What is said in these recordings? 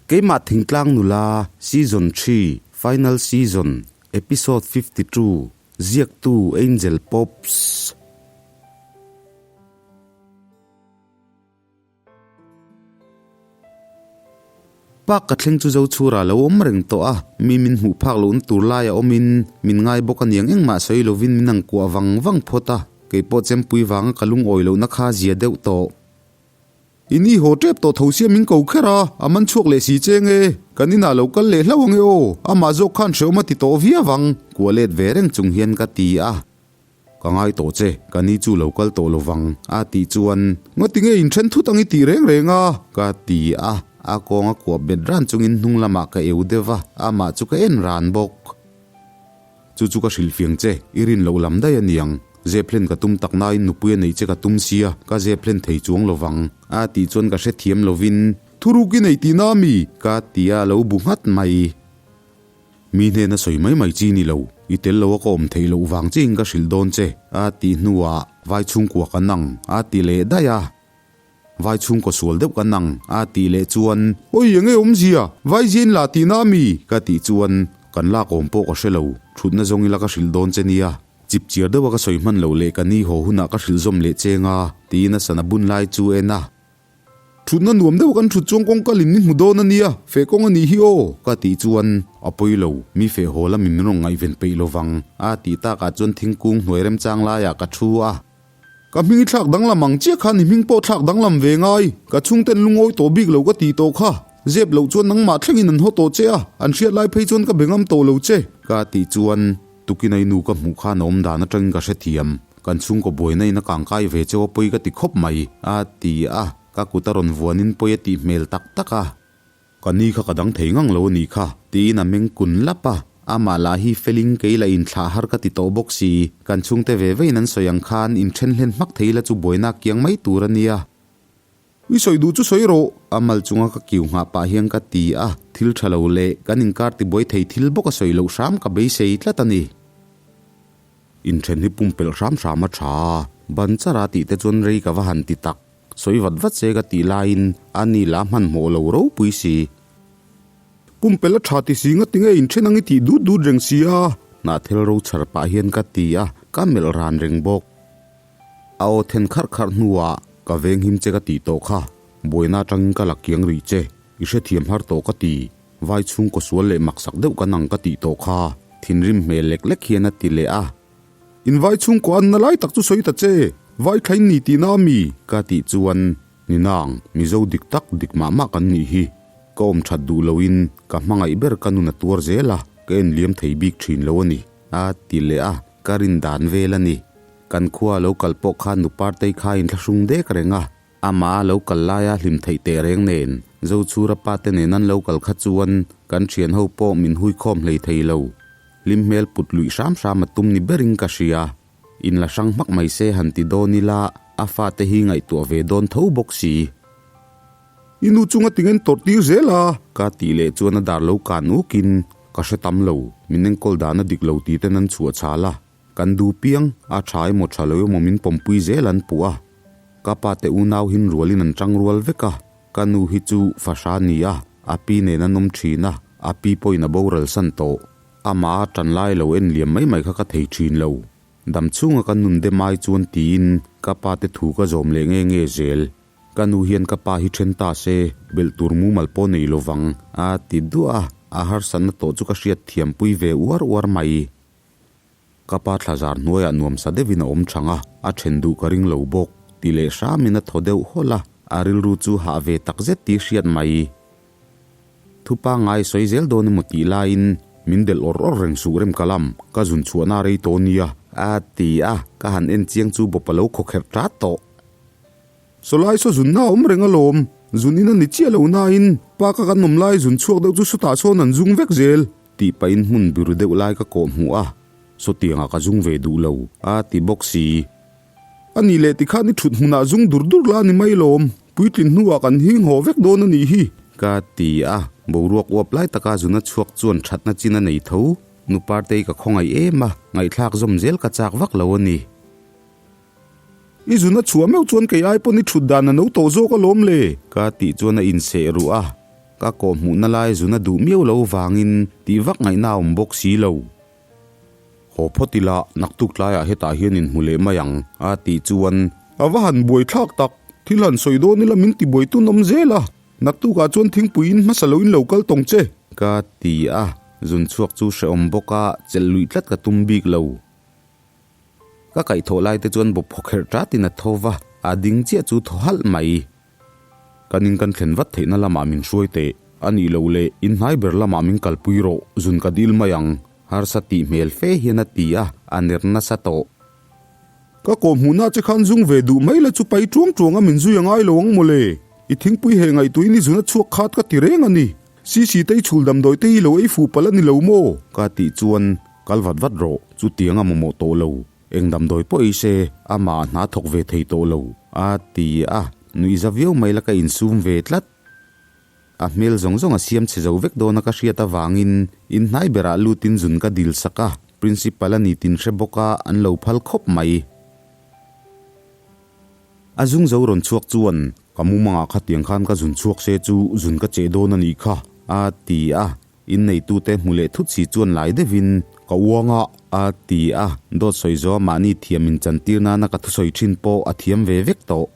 Keimah Thingtlang Nula, Season xii, Final Season, Episode 52, Ziaktu Angel Pops. Park ka thleng chu Zochhura lo awm reng tawh a, mi min hmuh phak lohna tur laia awmin min ngai bawk aniang engmah sawi lovin min ang kuah vang vang phawt a, keipawh chempui vanga ka lungawi lohna kha zia deuh tawh. I ni haw tep tawh tho sia min ko kher a, a man chhuak leh si che nge? Kan inah lo kal leh hlauh ange aw, amah zawk khan hrehawm a ti tawh viau ang, kuah let ve reng chung hian ka ti a. Ka ngai tawh che, ka ni chu lo kal tawh lo vang, a tih chuan, Ngati nge inthen thut ang i tih reng reng a? ka ti a, a kawng a kuah bet ran chungin hnung lamah ka eu deuh a, amah chu ka en ran bawk. Chu chu ka hrilh fiang che, i rin loh lam daih a niang. Zep hlen ka tum tak nain nupui a neih che ka tum sia, ka zep hlen thei chuang lo vang. A tih chuan ka hrethiam lovin, Thuruk i nei tihna a mi? ka ti a, a lo bu nghat mai. Mi hnena sawi mai mai chi ni lo, i tel lo a ka awm theih loh vang chiin ka hrilh dawn che, a tih hnuah vai chhungkua kan ang, a ti leh daih a. Vai chhungkaw sual deuh kan ang, a tih leh chuan, Awi enge awmzia, vai zin la tihna a mi? ka tih chuan, Kan lak awm pawh ka hre lo, thutna zawng ila ka hrilh dawn che nia. Chip chiar deuha ka sawi hman loh leh ka ni haw hunah ka hrilh zawm leh cheng a, tiin a sana bun lai chu en a. Thutna nuam deuh kan thut chuan kawngka lin ni hmu dawn a nia, feh kawng a nih hi aw, ka tih chuan, A pawi lo, mi feh haw lamin min rawn ngaihven peih lovang, a tih takah chuan thingkung hnuai remchang laiah ka thu a. Ka hming i thlak danglam ang chiah khan i hming pawh thlak danglam ve ngai. Ka chhungten lungawi tawh bik lo ka tih tawh kha. Zep loh chuan nangmah thlengin an haw tawh che a, an hriat lai phei chuan ka be ngam tawh lo che. Ka tih chuan tukin a i nu ka hmuh khan a awm dan atangin ka hrethiam. Kan chhungkaw buaina in a kangkai ve cheu a pawi ka ti khawp mai, a ti a, ka kut a rawn vuanin pawi a tih hmel tak tak a. Ka ni kha ka dang thei ngang lo a nih kha, tiin a meng kun lap a. Amah lah hi feling kei la inthlah har ka ti tawh bawk si. Kan chhungte ve vein an sawi ang khan inthen hlen hmak thei la chu buaina kiang mai tur a nia. I sawi duh chu sawi rawh, a mal chunga ka kiu nghah pah hian ka ti a, thil tha lo leh kan inkar tibuai thei thil bawk a sawi loh hram ka beisei tlat a ni. Inthen hi pumpelh hram hram a tha a, ban char a tih te chuan rei ka va han ti tak. Sawi vat vat se ka tih laiin a ni la hmanhmawh lo ropui si. Pumpelh a tha ti si nga tinge inthen ang i tih dut dut reng si a? Hnahthel ro chhar pah hian ka ti a, ka melh ran reng bawk. A aw then kharh kharh hnuah ka venghim che ka tih tawh kha, buaina atangin ka la kiang rih che, i hrethiam har tawh ka ti, vai chhungkaw sual leh maksak deuh kan ang ka tih tawh kha, thinrim hmel lek lek hian a ti leh a. In vai chhungkaw anna lai tak chu sawi ta che, vai thlain ni tihna a mi? Ka tih chuan, Ni nang, Mizo dik tak dik mah mah kan nih hi. Ka awm that duh loin ka hmangaih ber ka nun a tuar zel a, ka en liam thei bik thin lo a ni, a ti leh a, ka rin dan vel a ni. Kan khua a lo kal pawh khan nu Partei kha a inthlahrung dek reng a, amah a lo kal laia hlim theih teh reng nen, Zochhura pa te nen an lo kal kha chuan kan thian ho pawh min hui khawm hlei thei lo. Hlim hmel put luih hram hram a tum ni berin ka hria. In la hrang hmak mai se han ti dawn ila, a fate hi ngaihtuah ve dawn tho bawk si. I nu chunga tingen tawrh tir zel a? Ka tih leh chuan a dar lo kan ukin, Ka hre tam lo, min enkawl dan a dik lo tih ten an chhuah chhal a. Kan duh piang, a tha emaw tha lo emaw min pawmpui zel an puh a. Ka pa te unau hin rualin an tang rual vek a. Ka nu hi chu fahra ni a, a pi nen an awm thin a, a pi pawhin a boral san tawh. Amah a tan lai lo en liam mai mai kha ka thei thin lo. Dam chhunga ka nun dem ai chuan tiin ka pa te thu ka zawm leh nge nge zel. Ka nu hian ka pa hi then ta se, belh tur mumal pawh nei lovang, a ti duah a, a harsatna tawh chu ka hriat thiampui ve uar uar mai. Ka pa thlazar hnuaiah nuamsa deuhin a awm chang a, a then duh ka ring lo bawk, ti leh hramin a thaw deuh hawlh a, a rilru chu hah ve takzet tih hriat mai. Thu pangngai sawi zel dawn emaw tih laiin min delh awr awr reng suh rem ka lam, ka zun chhuahna rei tawh nia, a ti a, ka han en chiang chu bawp a lo khawkherh tat tawh. Sawlai saw zunna a awm reng alawm, zun in a ni chiah lo nain pa ka kan awm lai zun chhuak deuh chu sawtah sawn an zung vek zel, tih pahin hmun biru deuh lai ka kawh hmuh a, sawtiangah ka zung ve duh lo, a ti bawk si. A nih leh tikhan i thut hmunah zung dur dur la ni mai lawm, puitlin hnuah kan hing haw vek dawn a nih hi, ka ti a, boruak uap lai taka zuna chhuak chuan thatna chin a nei tho, nu Partei ka khawngaih em a, ngaihthlak zawm zel ka chak vak lo a ni. I zuna chhuah meuh chuan kei ai pawn i thut dan a no tawh zawk alawm le, ka tih chuan a inseh ruh a. Ka kawh hmuhna lai zuna duh miau lo vangin tih vak ngaihna a awm bawk si lo. Haw phawt ila, naktuk tlaiah hetah hian inhmu leh mai ang, a tih chuan. A va han buai thlak tak, thil han sawi dawn ila min ti buai tun awm zel a, naktukah chuan thingpui in hmasa loin lo kal tawng che. Ka ti a, zun chhuak chu hrehawm bawk a, chelh luih tlat ka tum bik lo. Ka kaihthawh lai te chuan bawp phawkherh tatin a tho va, a ding chiah chu thaw halh mai. Kan in kan thlen vat theihna lamah min hruai teh, a nih loh leh in hnai ber lamah min kalpui rawh, zun ka dil mai ang, harsa tih hmel fe hian a ti a, a ner nasa tawh. Ka kawhhmuhna che khan zung ve duh mai la chu pai tuang tuang a min zui a ngai lo ang mawle, i thingpui heh ngaihtuahin i zun a chhuak khat ka ti reng a ni. Sisi te i chhul damdawi te hi lo ei fuh palh a ni lo maw? Ka tih chuan kal vat vat rawh, chutiang a mamawh tawh lo. Eng damdawi pawh ei se, amah hna thawk ve thei tawh lo, a ti a, nuihza viau mai la ka insum ve tlat. A hmel zawng zawng a siam chhe zo vek dawn a ka hriat avangin inhnai berah lutin zun ka dil sak a, Principal a ni tin hre bawk a, an lo phal khawp mai. A zung zo rawn chhuak chuan, Ka mumangah khatiang khan ka zun chhuak se chu zun ka cheh dawn a nih kha, a ti a. Inneitute hmu leh thut si chuan lai deuhin, Ka uang a, a ti a. Dawt sawi zawha mahni thiam inchantir nana ka thusawi thin pawh a thiam ve vek tawh.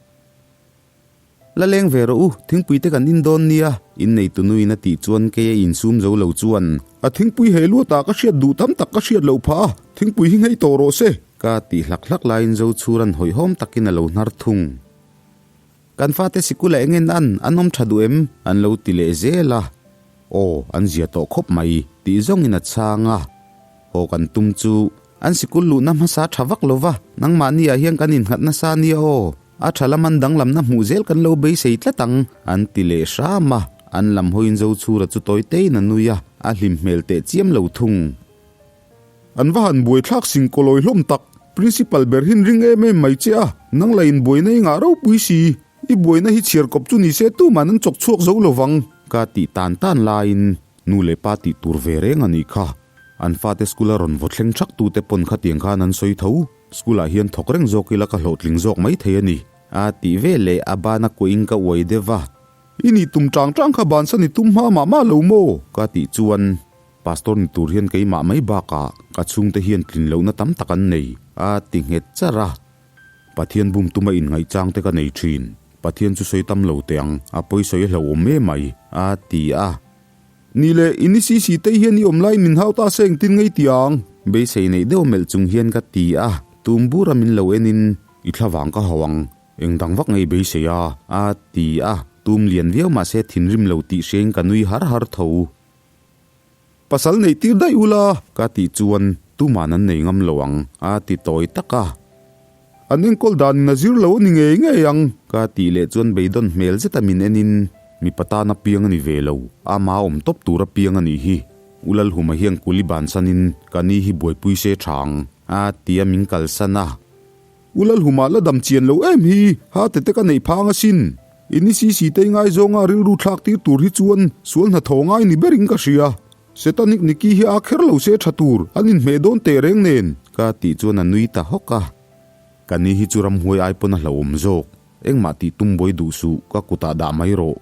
La leng ve rawh u, thingpui te kan in dawn nia, inneitu nuin a tih chuan kei a insum zo lo chuan. A thingpui he luatah ka hriat duh tam tak ka hriat loh phah a, thingpui hi nghei tawh rawh se. Ka tih hlak hlak laiin Zochhuran hawihhawm takin a lo hnar thung. Kan fate sikula eng en an, an awm tha duh em? An lo ti leh zel a. Aw, an zia tawh khawp mai, tih zawngin a chhang a. Haw kan tum chu, an sikul luhna hmasa tha vak lo va, nangmahni ah hian kan innghat nasa nia aw, a tha lam an danglamna hmuh zel kan lo beisei tlat ang, an ti leh hram a. An lam hawiin Zochhura chu tawi tein a nui a, a hlim hmel teh chiam lo thung. An va han buaithlak sing kawlawi hlawm tak, Principal ber hin ring em em mai che a, nang la in buaina i ngah ropui si, i buaina hi chhiar kawp chu ni se tuman an chawk chhuak zo lo vang. Ka tih tan tan laiin nu leh pa tih tur ve reng a nih kha. An fate school a rawn vaw thleng thak tute pawn khatiang khan an sawi tho, school ah hian thawk reng zawk ila ka hlawhtling zawk mai thei a ni, a tih ve leh a bana kuahin ka uai deuh va. I nih tum tang tang kha bansan i tum hma mah mah lo maw? Ka tih chuan Pastor ni tur hian keimah mai bakah ka chhungte hian tlin lohna tam tak an nei, a ti nghet char a. Pathian bum tuma inngaihchang te ka nei thin. Pathian chu sawi tam lo teh ang, a pawi sawi a hlauhawm em mai, a ti a. Ni le, i ni sisi te hian i awm laiin min hau ta se engtin ngei ti ang? Beisei neih deuh melh chung hian ka ti a, tum bura min lo enin, I thlavang ka hau ang, eng dang vak ngei beisei a, a ti a. Tum lian viau mahse thinrim lo tih hriain ka nui har har tho. Pasal neih tir daih ula ka tih chuan tuman an nei ngam lo ang a ti tawi tak a. An enkawl danin a zir lo a ni ngei ngei ang ka tih leh chuan beidawn hmel zeta min enin mipa tan a piang a ni ve lo, ama awm tawp tur a piang a nih hi. U Lalhuma hian kuli bansanin ka ni hi buaipui se tha ang a ti a min kalsan a. U Lalhuma la dam chian lo em hi, ha tete ka neih phang asin. I ni sisi tei ngaizawnga rilru thlak tir tur hi chuan sual hnathawh ngai ni berin ka hria. Setanic Niki hi a kher lo se tha tur, an inhmeh dawn teh reng nen. Ka tih chuan a nui ta hawk a. Ka ni hi chu ramhuai ai pawn a hlauhawm zawk. Engmah tih tum buai duh suh, ka kutah dah mai rawh.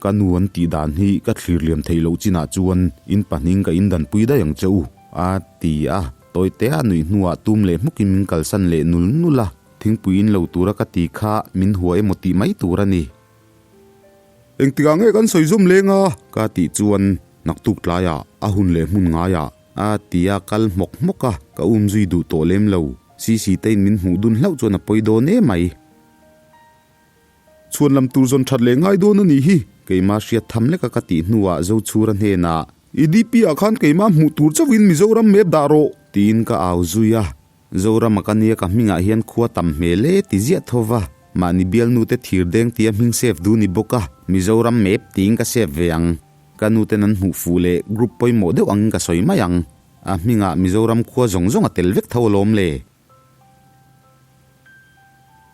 Ka nu an tih dan hi ka thlir liam theih loh chinah chuan in pahnih ka indanpui daih ang che u, a ti a. Tawitea nuih hnuah tum leh hmukin min kalsan leh nul nul a, thingpui in lo tura ka ti kha min hua emaw tih mai tur a ni. Engtikah nge kan sawi zawm leng a? Ka tih chuan naktuk tlaiah a hun leh hmun ngaiah a ti a, kal hmawk hmawk a, ka umzui duh tawh lem lo. Sisi tein min hmuh dun hlauh chuan a pawi dawn emai. Chhuan lam tur zawn that leh ngai dawn a nih hi. Keimah hriat tham leka ka tih hnuah Zochhura hnenah, I DP ah khan keimah hmuh tur chauhin Mizoram map dah rawh. Tiin ka au zui a. Zorama ka nia ka hmingah hian khua tam hmel e ti ziah tho va. Mahni bialnute thir deng tia hming save duh ni bawk a, Mizoram map tiin ka save ve ang. Ka nuten an hmuh fuh leh group pawimawh deuh angin ka sawi mai ang. A hmingah Mizoram khua zawng zawng a tel vek tho alawm le.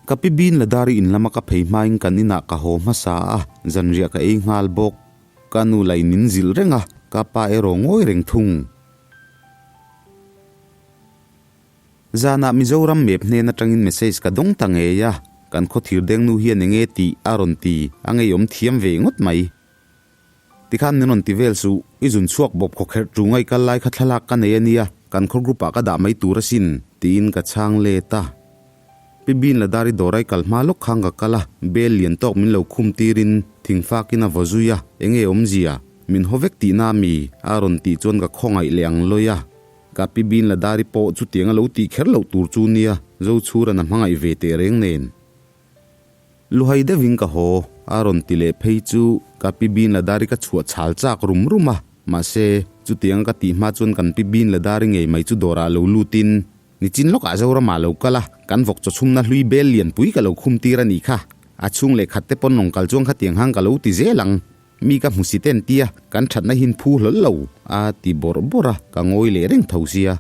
Ka pi bin Ladari in lama ka phei hmain kan inah ka haw hmasa a, zanriah ka ei nghal bawk. Ka nu lain min zilh reng a, ka pa erawh ngawi reng thung. Zanah Mizoram map hnen atangin message ka dawng ta ngei a, kan khawthir dengnu hian enge tih a rawn ti, a ngeiawm thiam ve ngawt mai. Tikhan min rawn ti vel suh, i zun chhuak bawp khawkherh tu ngai kal lai kha thlalak ka nei a nia, kan khaw group ah ka dah mai tur asin, tiin ka chhang let a. Pi Bin la dar i dawr ai kal hma lawk khang ka kal a, bel lian tawk min lo khum tirin thingfak in a vaw zui a, enge awmzia, min haw vek tihna mi? a rawn tih chuan ka khawngaih leh ang lawi a. Ka pi Bin la dar i pawh chutiang a lo tih kher loh tur chu nia, Zochhuran a hmangaih ve teh reng nen. Luhai deuhin ka haw, a rawn ti leh phei chu ka pi Bin Ladari ka chhuah chhal chak rum rum a, mahse, chutianga ka tih hma chuan kan pi Bin Ladari ngei mai chu dawrah lo lutin, Nichin lawkah Zoramah lo kal a, kan vawk chaw chhumna hlui bel lianpui ka lo khum tir a nih kha, a chhung leh khat te pawn rawn kal chuan khatiang hang ka lo ti zel ang, mi ka hmu si ten tia, kan thatna hin phu hlawl lo, a ti bawrh bawrh a, ka ngawi leh reng tho sia.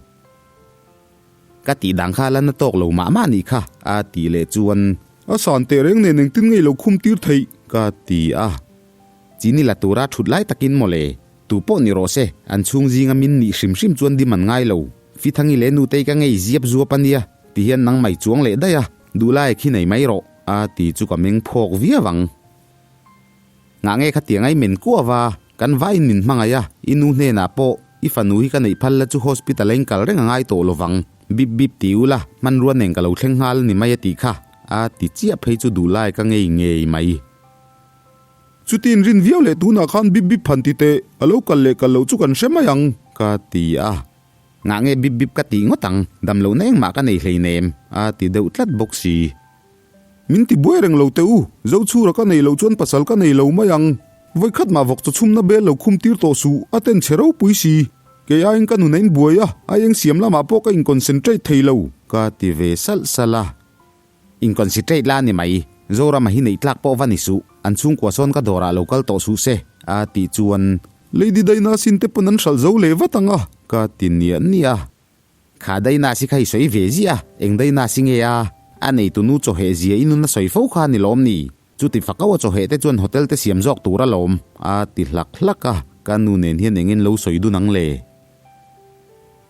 Ka tih dan kha la na tawk lo mah mah nih kha, a tih leh chuan. A san teh reng nen engtin ngei lo khum tir theih? Ka ti a. Chini la tura thut lai takin mawle, tu pawh ni rawh se, an chhung zinga min nih hrim hrim chuan dim an ngai lo. Fithangi leh nutei ka ngei ziap zuap a nia, ti hian nang mai chuang leh daih a, duhlai khi nei mai rawh, a ti chu ka meng phawk viau ang. Ngah nge khatiang ai men kuau va, kan vaiin min hmangaih a, i nu hnenah pawh i fanu hi ka neih phal la chu hospital a in kal reng a ngai tawh lovang, bip bip ti ula, hmanrua nen ka lo thleng nghal a ni mai a tih kha, a ti chiah phei chu duh lai ka ngei ngei mai. Chutin rin viau leh tunah khan bip bip han ti teh, a lo kal leh kal loh chu kan hre mai ang. Ka ti a, ngah nge bip bip ka tih ngawt ang, damlohna engmah ka nei hleinem, a ti deuh tlat bawk si. Min ti buai reng lo teh u, Zochhura ka nei lo chuan pasal ka nei lo mai ang. Vawikhat mah vawk chaw chhumna bel lo khum tir tawh suh, a ten chhe ropui si. Kei aiin ka nun a in buai a, a eng siam lamah pawh ka in concentrate thei lo. Ka ti ve salh salh a. In concentrate la ni mai, Zorama hi neih tlak pawh va ni suh, an chhungkua sawn ka dawrah lo kal tawh suh se, a tih chuan. Lady Daina sin te pawn an hralh zo leh vat ang a. Ka ti niah niah a. Kha Daina si kha i sawi ve ziah a, eng Daina si nge a? A neitu nu chawheh zia i nun a sawi fo kha a ni lawm ni? Chuti fakau a chawheh te chuan hotel te siam zawk tur alawm, a ti hlak hlak a, ka nu nen hian engin lo sawi dun ang le?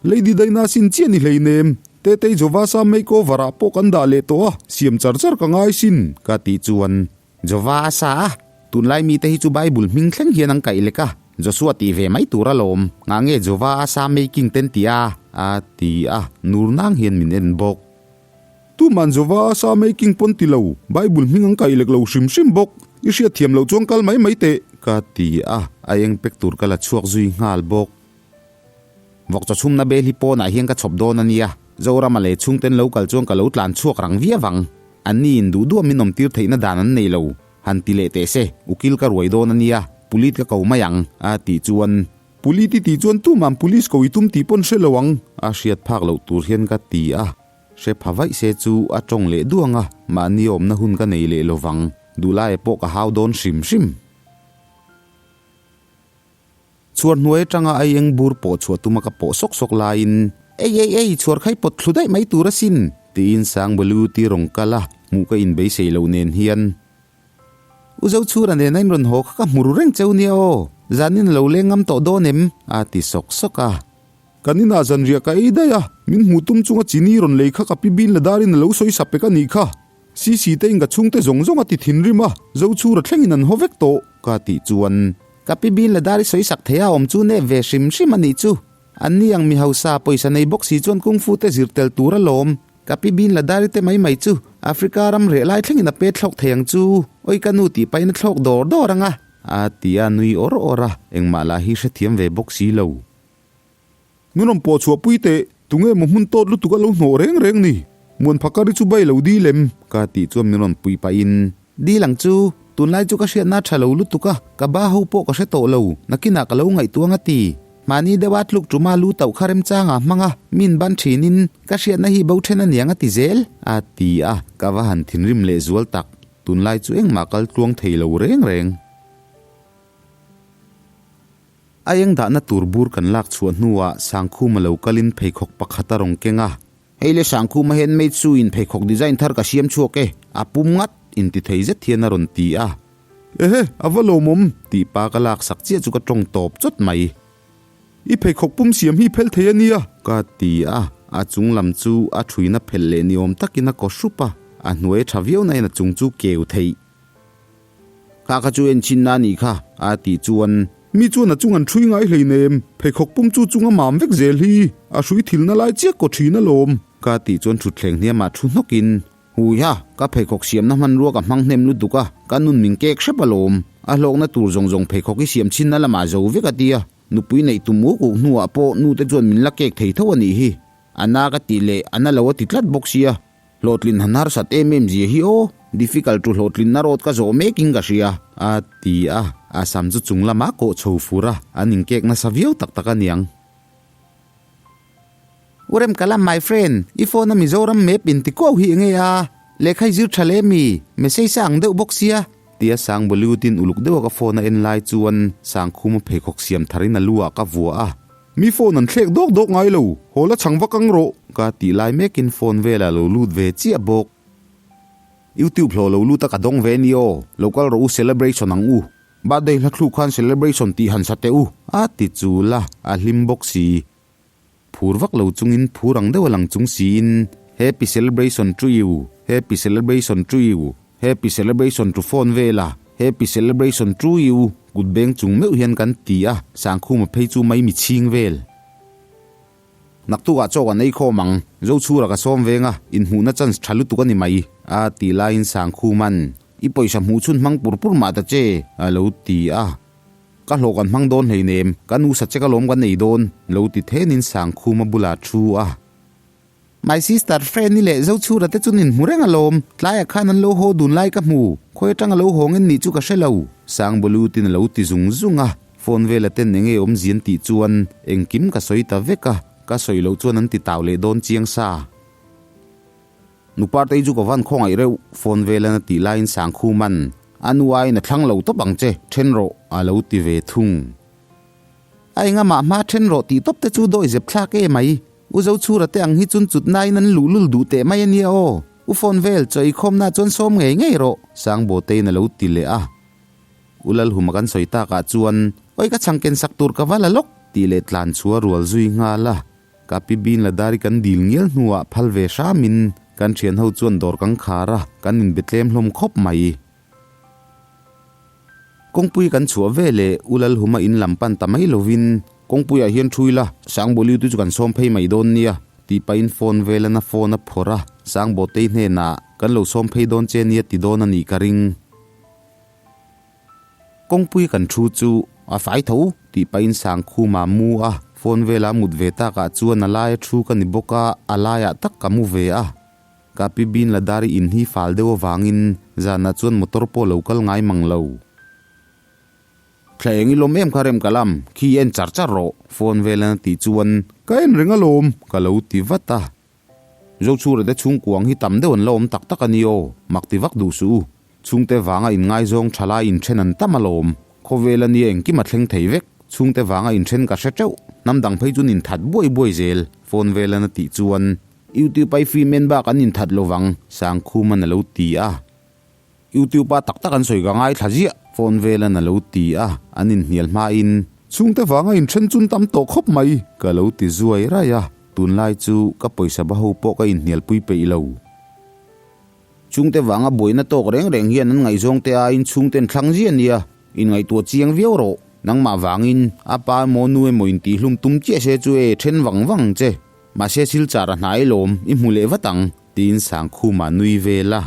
Lady Daina sin chiah ni hleinem, Tetei Jovasa makeover ah pawh kan dah leh tawh a, siam char char ka ngai sin. Ka tih chuan Jova a sa a, tunlai mite hi chu Bible hming thleng hian an kaih lek a, Joshua tih ve mai tur alawm, ngah nge Jova a sa making ten ti a? a ti a, nur nang hian min en bawk. Tuman Jova a sa making pawn ti lo, Bible hming an kaih lek lo hrim hrim bawk, i hriat thiam loh chuan kal mai mai teh. Ka ti a, a eng pek tur ka la chhuak zui nghal bawk. Vawk chaw chhumna bel hi pawnah hian ka chhawp dawn a nia, Zorama leh chhungten lo kal chuan ka lo tlan chhuak rang viau ang. Anni in duh duah min awmtir theihna dan an nei lo, han ti leh teh se, ukil ka ruai dawn a nia, pulit ka ko mai ang, a tih chuan. Pulit i tih chuan tuman police ko i tum tih pawn hre lo ang. A hriat phak loh tur hian ka ti a, hre pha vaih se chu a tawng leh duang a, mahni awmna hun ka nei leh lovang, duhlai pawh ka hau dawn hrim hrim. Chhuar hnuai atanga ai eng bur pawh chhuah tuma ka pawh sawk sawk laiin, Ei ei ei, chhuar khai pawt thlu daih mai tur asin! tiin Sangbalu ti rawn kal a, hmuh ka inbeisei loh nen hian. U Zochhura nena in rawn haw kha ka hmu ru reng cheu nia aw, zanin a lo leng ngam tawh dawn em? a ti sawk sawk a. Kan inah zanriah ka ei daih a, min hmuh tum chunga chini rawn lei kha ka pi bin la darin a lo sawi sa pek a nih kha. Sisi te in ka chhungte zawng zawng a ti thinrim a, Zochhura thlengin an haw vek tawh. Ka tih chuan ka pi bin la dar i sawi sak thei a awm chu nep ve hrim hrim a nih chu. An ni ang mi hausa pawisa nei bawk si chuan kung fu te zir tel tur alawm. Ka pi bin la dar i te mai mai chu Africa ram reh lai thlengin a pet thlawk thei ang chu. Oi ka nu tih pahin a thlawk dawr dawr ang a. A ti a nui awr awr a, engmah lah hi hrethiam ve bawk si lo. Min rawn pawh chhuah pui teh, tunge maw hmun tawt lutuk a lo hnawh reng reng ni? Muan phakari chu bai lo dil em? Ka tih chuan min rawn pui pahin, Dil ang chu, tunlai chu ka hriatna tha lo lutuk a, ka ba ho pawh ka hre tawh lo, nakinah ka lo ngaihtuang a ti. Mahni deuha tluk tuma lu tauh kha remchanga hmang a, min ban thinin, ka hriatna hi bo then a niang a ti zel, a ti a, ka va han thinrim leh zual tak, tunlai chu engmah kal tluang thei lo reng reng. A eng dahna tur bur kan lak chhuah hnuah Sangkhuma lo kalin pheikhawk pakhat a rawn keng a. Hei le Sangkhuma handmade shoe in pheikhawk design thar ka siam chhuak e, a pum ngat inti thei zet hian a rawn ti a. Ehe, a va lawmawm! Tih pa ka lak sak chiah chu ka tawng tawp chawt mai. I pheikhawk pum siam hi phel thei a nia! Ka ti a, a chung lam chu a thuina phelh leh ni awm takin a kaw hrup a, a hnuai tha viau nain a chung chu keu theih. Kha kha chu en chhin na nih kha, a tih chuan. Mi chuan a chung an ṭhui ngai hleinem, pheikhawk pum chu chung a mam vek zel hi, a hrui thilna lai chiah kaw ṭhin alawm. Ka tih chuan ṭhutthleng hniamah ṭhu hnawkin, Huiha, ka pheikhawk siamna hmanrua ka hmang hnem lutuk a, ka nun min kek hrep alawm. A hlawkna tur zawng zawng pheikhawk i siam chhinna lamah zo vek a tia, nupui neih tum uk uk hnuah pawh nute chuan min la kek thei tho a nih hi. A na ka tih leh a na lo a ti tlat bawk sia. Hlawhtlin han harsat em em zia hi aw, difficult to hlawhtlinna road ka zawh mekin ka hria, a ti a, a sam chu chung lamah kawh chho fur a, an inkek nasa viau tak tak a niang. U Remkalam my friend, i phone a Mizoram map in ti kuau hi enge a, lehkha i zir tha le mi, message a ang deuh bawk sia, tia Sang Bollywood in uluk deuha ka phone a en lai chuan Sangkhuma pheikhawk siam tharin a lu ah ka vua a. Mi phone an thlek dawk dawk ngai lo, haw la chhang vak ang rawh. Ka tih lai mekin phone velah lo lut ve chiah bawk. YouTube hlawh lo lut a ka dawng ve ni aw, lo kal rawh u celebration ang u. Birthday hla thluk khan celebration tih han sa teh u. A ti chul a, a hlim bawk si. Phur vak lo chungin phur ang deuh a lang chung siin, Happy celebration to you, happy celebration to you, happy celebration to phone vela, happy celebration to you, kut beng chung meuh hian kan ti a, Sangkhuma phei chu mai mi chhing vel. Naktukah chaw kan ei khawm ang, Zochhura ka sawm veng a, inhmuhna chance tha lutuk a ni mai, a ti laiin Sangkhuman, I pawisa hmuh chhun hmang pur pur mah ta che, a lo ti a. Ka hlawh kan hmang dawn hleinem, ka nu sa che ka lawm kan ei dawn, lo ti thenin Sangkhuma bulah thu a. My sister friend i leh Zochhura te chu nin hmu reng alawm, tlaiah khan an lo haw dun lai ka hmu, khawi atang a lo haw ngen nih chu ka hre lo, Sangbalutin a lo ti zung zung a, phone vela ten enge awmzi an tih chuan engkim ka sawi ta vek a, ka sawi loh chuan an ti tau leh dawn chiang sa. Nupartei chu ka van khawngaih reuh, phone velan a tih laiin Sangkhuman, A nu aiin a thlang lo tawp ang che, then rawh, a lo ti ve thung. A engamah hma then rawh tih tawp te chu dawi zep thlak e mai. U Zochhura te ang hi chun chut nain an luh lul duh teh mai a nia aw. U phone vel, chaw eikhawmna chuan sawm ngei ngei rawh, Sangbawteiin a lo ti leh a. U Lalhuma kan sawi takah chuan, Awi ka chhangken sak tur ka va la lawk, tih leh tlan chu a rual zui nghal a. Ka pi bin la dari kan dil ngial hnuah phal ve hramin kan thian ho chuan dawr kan khar a, kan inbe tlem hlawm khawp mai. Kawngpui kan chhuah ve leh U Lalhuma in lam pan ta mai lovin kawngpuiah hian ṭhui la, Sangbawliu te chu kan sawm phei mai dawn nia tih pahin phone velan a phone a phawrh a, Sangbawtei hnenah kan lo sawm phei dawn che nia ti dawn a nih ka ring. Kawngpui kan thu chu a fai tho tih pahin Sangkhuma mu a, phone vela mut ve takah chuan a laia thu ka ni bawk a, a laiah tak ka mu ve a. Ka pi bin la dar i in hi fal deuh avangin zanah chuan motor pawh lo kal ngai mang lo. Thla eng i lawm em kha rem ka lam, khi en char char rawh, phone velan a tih chuan ka en reng alawm ka lo ti vat a. Zochhura te chhungkuang hi tam deuh an la awm tak tak a ni aw, mak ti vak duh suh u. Chhungte vanga inngaizawng thalai inthen an tam alawm. Khawvel a nia engkim a thleng thei vek. Chhungte vanga inthen ka hre teuh. Hnam dang phei chuan inthat buai buai zel, phone velan a tih chuan. YouTube ai film en bak an inthat lovang, Sangkhuman a lo ti a. YouTube a tak tak an sawi ka ngaithla ziah, phone velan a lo ti a, an inhnial hmain. Chhungte vanga inthen chun tam tawh khawp mai. Ka lo ti zuai raih a, tunlai chu ka pawisa ba ho pawh ka inhnialpui peih lo. Chhungte vanga buaina tawk reng reng hian an ngaihzawngte aiin chhungten thlang ziah nia, inngaihtuah chiang viau rawh. Nangmah vangin a pa emaw nu emaw intihhlum tum chiah se chu e then vang vang ang che. Mahse silchar a hnai lawm, i hmu leh vat ang, tiin Sangkhuma nui vel a.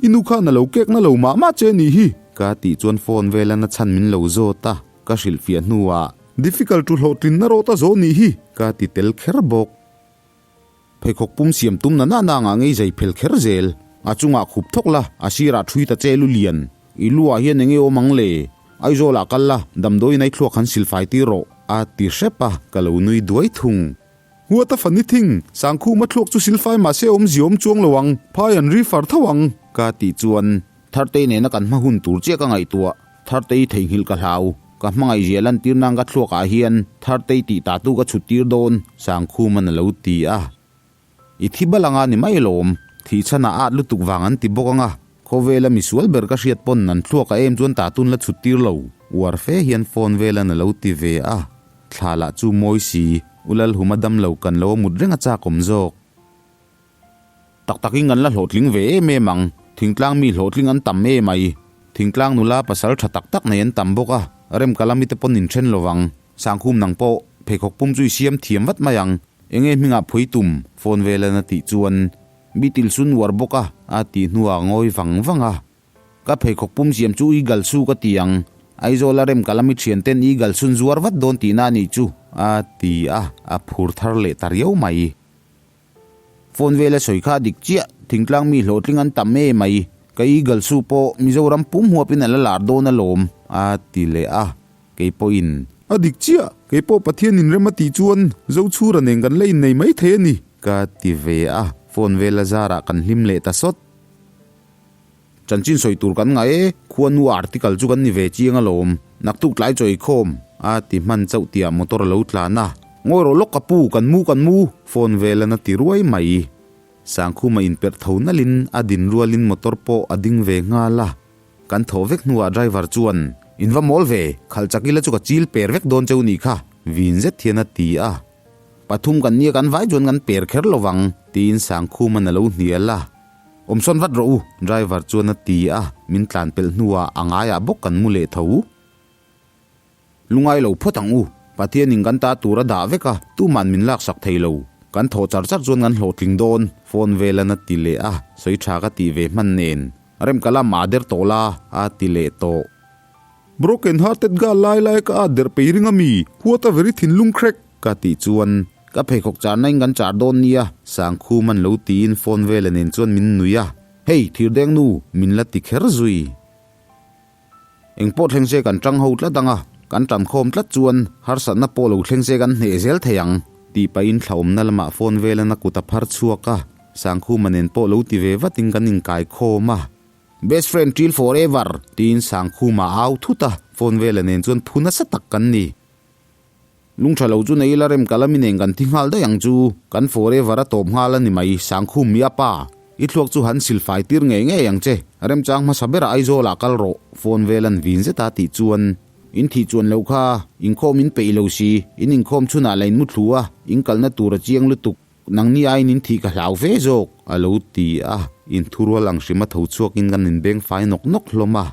I nu khan a lo kek na lo mah mah che nih hi. Ka tih chuan phone vela na chhan min lo zawt a, ka hrilhfiah hnuah. Difficult to hlawhtlinna rawh ta zawh nih hi. Ka ti tel kher bawk. Pheikhawk pum siam tum na na na ngah ngei zai phel kher zel. A chungah khup thawk la, a sirah thui ta che lu lian. I luah hian enge awm ang le? Aizawlah kal la, damdawiin ai thluak han silfai tir rawh. A ti hrep a, ka lo nui duai thung. Huat a fani thing, Sangkhuma thluak chu silfai mahse awm ziawm chuang lo ang, phai an ri far tho ang. Ka tih chuan Thartei nena kan hma hun tur chiah ka ngaihtuah, Thartei theihnghilh ka hlau, ka hmangaih zia lantir nan ka thluakah hian Thartei tih ta tu ka chhut tir dawn, Sangkhuman a lo ti a. I thi bal anga ni mai lawm, thih chhanah at lutuk vang an ti bawk anga, khawvela misual ber ka hriat pawn an thluak a em chuan ta tun la chhut tir lo, uar fe hian phone velan a lo ti ve a. Thla lah chu mawi si, U Lalhuma dam lo kan lo a mut reng a chak awm zawk. Tak takin kan la hlawhtling ve em em ang, thingtlang mi hlawhtling an tam em ai. Thingtlang nula pasal tha tak tak nei an tam bawk a. Rem ka lami te pawn in then lovang. Sangkhum nang pawh pheikhawk pum chu i siam thiam vat mai ang. Enge hmingah phui tum phone velan a tih chuan Bitil sun uar bawk a, a tih hnuah a ngawi vang vang a. Ka pheikhawk pum siam chu Eagle su ka ti ang. Aizawl a rem ka lami thian ten Eagle sun zuar vat dawn tihna a nih chu, a ti a, a phur thar leh ta riau mai. Phone vela sawi kha a dik chiah, thingtlang mi hlawhtling an tam e mai. Ka Eagle su pawh Mizoram pum huapin a la lar dawn alawm, a ti leh a. Kei pawhin. A dik chiah, kei pawh Pathian inrem a tih chuan Zochhura nen kan la innei mai thei a ni. Ka ti ve a, phone vela zarah kan hlim leh ta sawt. Chanchin sawi tur kan ngah e, khuanu article chu kan ni ve chiang alawm, naktuk tlai chaw eikhawm, a ti hman chauh tiah motor a lo tlan a. Ngawi rawh lawk ka pu, kan mu kan mu, phone velan a ti ruai mai. Sangkhuma inperh tho nalhin a din rualin motor pawh a ding ve nghal a. Kan thawh vek hnuah driver chuan, In va mawl ve, khalh chak ila chu ka chil per vek dawn cheu nih kha, vin zet hian a ti a. Pathum kan nia kan vai chuan kan per kher lo vang, tiin Sangkhuman a lo hnial a. Awmsawn vat rawh u, driver chuan a ti a, min tlan pelh hnuah a ngaiah bawk kan mu leh tho. Lungai lo phawt ang u, Pathianin kan ta tur a dah vek a, tuman min laksak thei lo. Kan thawh char char chuan kan hlawhtling dawn, phone velan a ti leh a, sawi tha ka tih ve hman nen. Rem ka lam a der tawh la, a ti leh tawh. Broken hearted girl lai lai ka at der pei ring a mi, what a very thinlung crack! Ka tih chuan, ka pheikhawk charna in kan char dawn nia, Sangkhum an lo tiin phone vela nen chuan min nui a, Hey, thirdeng nu, min la ti kher zui. Eng pawh thleng se kan tang ho tlat ang a, kan tan khawm tlat chuan harsatna pawh lo thleng se kan hneh zel thei ang, tih pahin thlaawmna lamah phone velan a kut a phar chhuak a, Sangkhuma nen pawh lo ti ve vatin kan inkai khawm a. Best friend till forever! tiin Sangkhuma a au thut a, phone vela nen chuan phu nasa tak kan ni. Lungtha lo chu nei ila rem ka lami nen kan thi nghal daih ang chu, kan forever a tawp nghal a ni mai, Sangkhum mi a pa. I thluak chu han silfai tir ngei ngei ang che, remchang hmasa berah Aizawl ah kal rawh, phone vel an vin zet a tih chuan, In thih chuan loh kha, inkhawm in peih lo si, in inkhawm chhunah la in mu thlu a, in kalna tur a chiang lutuk, nangni aiin in thih ka hlau fe zawk, a lo ti a, inthurual ang hrima tho chhuakin kan inbeng fai nawk nawk hlawm a.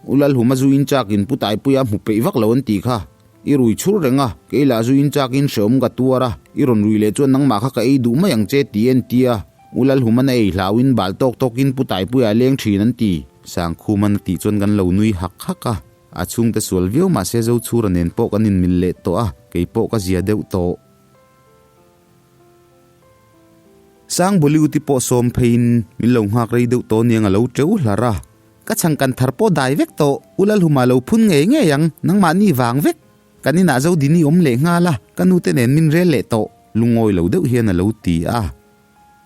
U Lalhuma zu in chak in Pu Taipuia hmu peih vak lo an tih kha. I rui chhur reng a, kei lah zu in chak in hreawm ka tuar a, i rawn rui leh chuan nangmah kha ka ei duh mai ang che ti en tia. U Lalhuman a ei hlau in bal tawk tawk in Pu Taipuia a leng thin an ti. Sangkhuman a tih chuan kan lo nui hak hak a, a chhungte sual viau mahse Zochhura nen pawh kan inmil leh tawh a, kei pawh ka zia deuh tawh. Sang Bollywood-i pawh sawm pheiin min lo nghak rei deuh tawh aniang a lo teuh hlar a. Ka chhangkan thar pawh dai vek tawh, U Lalhuma lo phun ngei ngei ang, nangmahni vang vek. Kan inah Zodini awm leh nghal a, ka nute nen min rel leh tawh, lungawi lo deuh hian a lo ti a.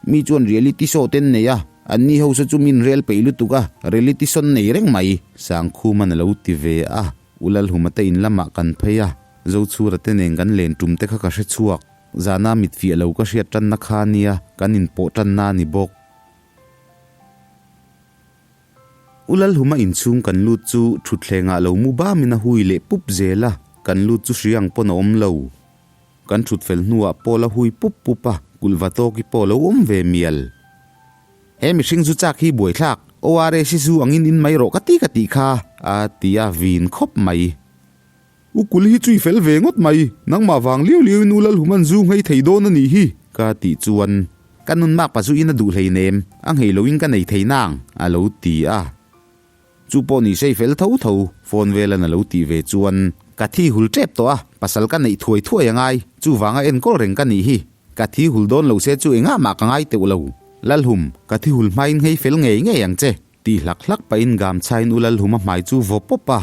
Mi chuan reality show te an nei a, anni ho saw chu min rel peih lutuk a, reality show an nei reng mai, Sangkhuman a lo ti ve a. U Lalhuma te in lamah kan phei a, Zochhura te nen kan len tum te kha ka hre chhuak. Zana mit fiah lo ka hriat tanna kha nia, kan inpawh tanna a ni bawk. U Lalhuma inchhung kan lut chu thutthlengah lo mu bamin a hui leh pup zel a, kan lut chu hri ang pawn a awm lo. Kan thut fel hnuah Paul a hui pup pup a, kulh va tawki pawh a lo awm ve mial. He mihring zu chak hi buaithlak, ORS hi zu angin in mai rawh ka ti ka tih kha, a ti a vin khawp mai. U Kul hi chu i fel ve ngawt mai, nangmah vang liau liau in U Lalhuman zu nghei thei dawn a nih hi, ka tih chuan ka nun mak pa zu in a duh hleinem, a nghei lo in ka nei thei nang, a lo ti a. Chu pawh ni sei fel tho tho, phone velan a lo tih ve chuan ka thi hul tep tawh a, pasal ka neih thuai thuai a ngai, chuvanga enkawl reng ka nih hi, ka thi hul dawn lo se chu engah mah ka ngai teuh lo. Lalhum, ka thi hul hmain nghei fel ngei ngei ang che, tih hlak hlak pahin gamchhain U Lalhuma hmai chu vaw pawp a.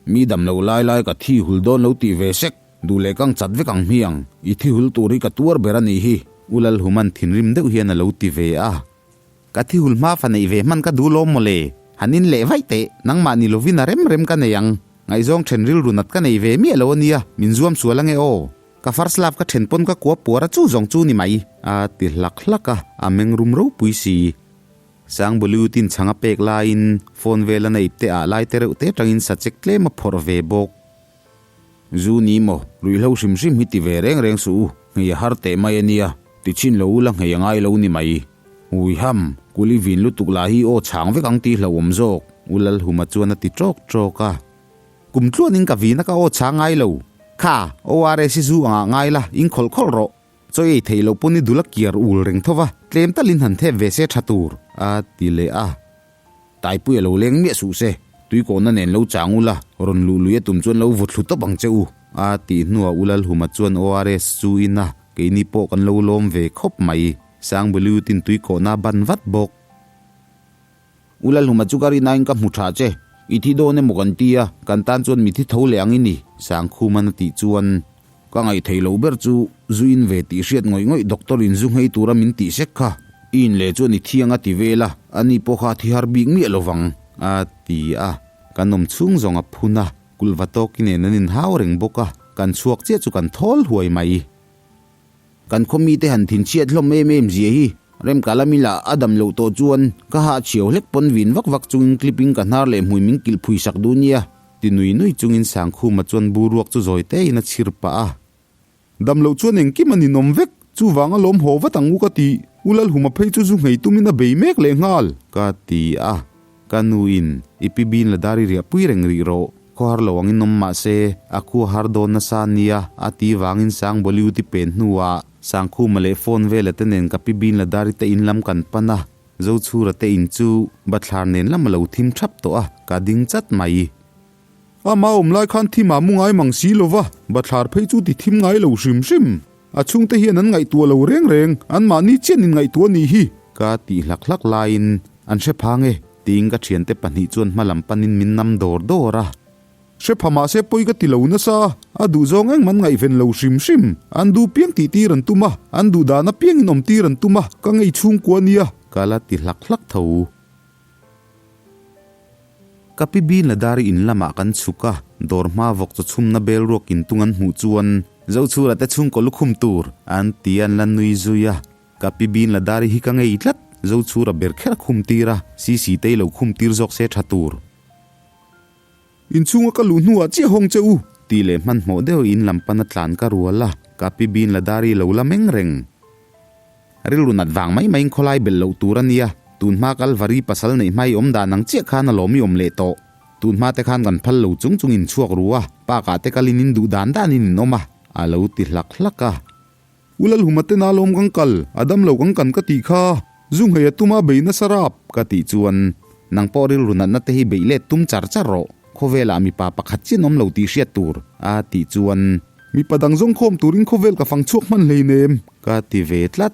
Mi dam lo lai lai ka thi hul dawn lo tih ve sek, duh leh kang chat vek ang hmiang, i thi hul tur hi ka tuar ber a nih hi, U Lalhuman thinrim deuh hian a lo ti ve a. Ka thi hul hma fa neih ve hman ka duh lawm mawle, han in leh vaih teh, nangmah ni lovin a rem rem ka nei ang, ngaihzawng then rilru nat ka nei ve miah lo a nia, min zuam sual ange aw. Ka first love ka then pawn ka kua puar a chu zawng chu ni mai, a ti hlak hlak a, a meng rum ropui si. Sangbalutin chhang a pek laiin phone vel a na ip te ah lai te reuh te atangin sachek tlem a phawrh ve bawk. Zu ni maw, ruihhlo hrim hrim hi ti ve reng reng suh u, nghei a har teh mai a nia, ti chhin lo ula nghei a ngai lo ni mai. Huiham, kuli vin lutuk lah hi aw chhang vek ang tih hlauhawm zawk, U Lalhuma chuan a ti tawk tawk a. kum tluanin ka vina ka aw chhang ngai lo. Kha, ORS hi zu angah ngai la, in khawlh khawlh rawh. Chaw ei theih loh pawn i dul a kiar ul reng tho va, tlem talin han thep ve se tha tur, a ti leh a. Taipui a lo leng miah suh se, tuikawhna nen lo chang ula, rawn luh lui a tum chuan lo vaw thlu tawp ang che u, a tih hnuah Ulalhuma chuan ORS chu in a, keini pawh kan lo lawm ve khawp mai. Sangbeliutin tuikawhna a ban vat bawk. Ulalhuma chu ka rinain ka hmu tha che, i thi dawn emaw kan ti a, kan tan chuan mi thi tho leh ang i ni, Sangkhuman a tih chuan ka ngaihtheih loh ber chu zu in ve tih hriat ngawih ngawih doctor in zu nghei tura min tih sek kha, i in leh chuan i thiang a ti vel a, ani pawh kha a thi har bik miah lo vang, a ti a, kan awm chhung zawng a phun a, kulh va tawki nen an inhau reng bawk a, kan chhuak chiah chu kan thawl huai mai. Kan khaw mite han thinchhiat hlawm em em zia hi Remkalami lah a dam loh tawh chuan ka hah chhiau hlek pawn vin vak vak chungin clip in ka hnar leh hmui min kilh phui sak duh nia ti nui nui chungin Sangkhuma chuan buruak chu zawi te in a chhir pah a. Dam loh chuan engkim a ninawm vek, chuvang a lawm haw vat ang u ka ti, U Lalhuma phei chu zu nghei tumin a bei mek leh nghal. Ka ti a, ka nu in i pi bin la dar i riah pui reng rih rawh. Khawhar lo angin awm mah se, a khu a har dawn nasa a nia, a ti vangin Sang Bollywood i pen hnuah Sangkhuma leh phone vela te nen ka pi bin Ladari te in lam kan pan a, Zochhura te in chu bathlar nen lam a lo thim thap tawh a, ka ding chat mai. Ama awm lai khan thim ah mu ngai mang si lo va, bathlar phei chu ti thim ngai lo hrim hrim. A chhungte hian an ngaihtuah lo reng reng, anmahni chian in ngaihtuah a nih hi. Ka tih hlak hlak laiin an hre phang e. Tiin ka thiante pahnih chuan hma lam panin min nam dawr dawr a. Hre pha mahse pawi ka ti lo nasa, a duhzawng engmah an ngaihven lo hrim hrim. An duh piang tih tir an tum a, an duh dan apiangin awm tir an tum a, ka ngei chhungkua nia. Ka la ti hlak hlak tho. Ka pi bin la dar in lamah kan chhuk a, dawr hma vawk chaw chhumna bel ruak intung an hmuh chuan Zochhura te chhungkaw lukhum tur an ti a an la nui zui a. Ka pi bin la dari hi ka ngei tlat, Zochhura ber kher a khum tir a, Sisi te i lo khum tir zawk se tha tur. Inchhunga ka luh hnuah chiah hawng che u. Tih leh hmanhmawh deuh in lam pana tlan ka rual a, ka pi bin la dari lo la meng reng. Rilru nat vang mai maiin khawlai belh loh tur a nia, tun hma Kalvari pasal neih hma i awm dan ang chiah khan a lawm i awm leh tawh. Tun hma te khan kan phal lo chung chung in chhuak ru a, park ah te kalin in duh dan danin in awm a, a lo ti hlak hlak a. U Lalhuma te na lawm kan kal, a dam lo kan kan ka tih kha, zu nghei a tuma bei nasa rap. Ka tih chuan, Nang pawh rilru natna te hi beih let tum char char rawh, khawvelah mipa pakhat chian awm lo tih hriat tur, a tih chuan. Mipa dang zawng khawm turin khawvel ka fang chhuak hman hleinem. Ka ti ve tlat.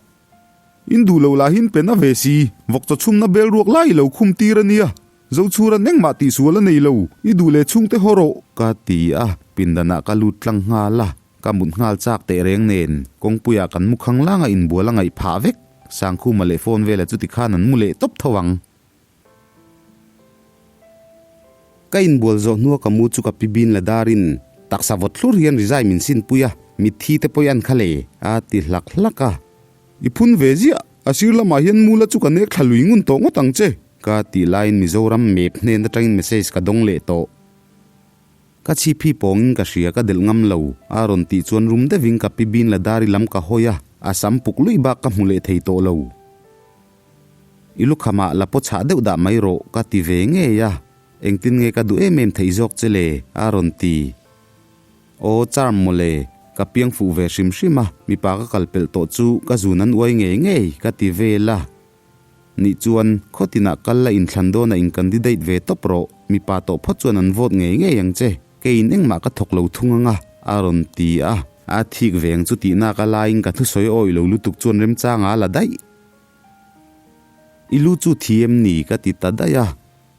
In duh lo lahin pen a ve si, vawk chaw chhumna bel ruak lai i lo khum tir a nia. Zochhuran engmah tihsual a nei lo, i duh leh chhungte haw rawh. Ka ti a, pindanah ka lut tlang nghal a. Ka mut nghal chak teh reng nen, kawngpuiah kan mu khang langa inbual a ngaih phah vek. Sangkhuma leh phone vela chuti khan an mu leh tawp tho ang. Ka inbual zawh hnua ka mu chu ka pi bin la darin taksa vawt thlur hian rizai min sinpui a, mitthi te pawh i an kha le, a ti hlak hlak a. I phun ve ziah, a sir lamah hian mula chu ka nek thla lui ngun tawh ngawt ang che. Ka tih laiin Mizoram map hnen atangin message ka dawng leh tawh. Ka chhip hi pawngin ka hria ka delh ngam lo, a rawn tih chuan rum deuhin ka pi bin la dari lam ka hawi a, a sam puk luih bak ka hmu leh thei tawh lo. I lukhamah la paw chhah deuh dah mai rawh ka ti ve ngei a, engtin nge ka duh em em theih zawk che le, a rawn ti. Aw charm mawle, ka piang fuh ve hrim hrim a, mipa ka kal pelh tawh chu ka zun an uai ngei ngei ka ti vel a. Nih chuan, khaw tinah kal la inthlan dawnah in candidate ve tawp rawh, mipa tawh phawt chuan an vote ngei ngei ang che, keiin engmah ka thawk lo thung ang a, a rawn ti a. A thik ve ang chu tih nak a laiin ka thusawi awih lo lutuk chuan remchanga a la daih. I lu chu thi em ni? ka ti ta daih a.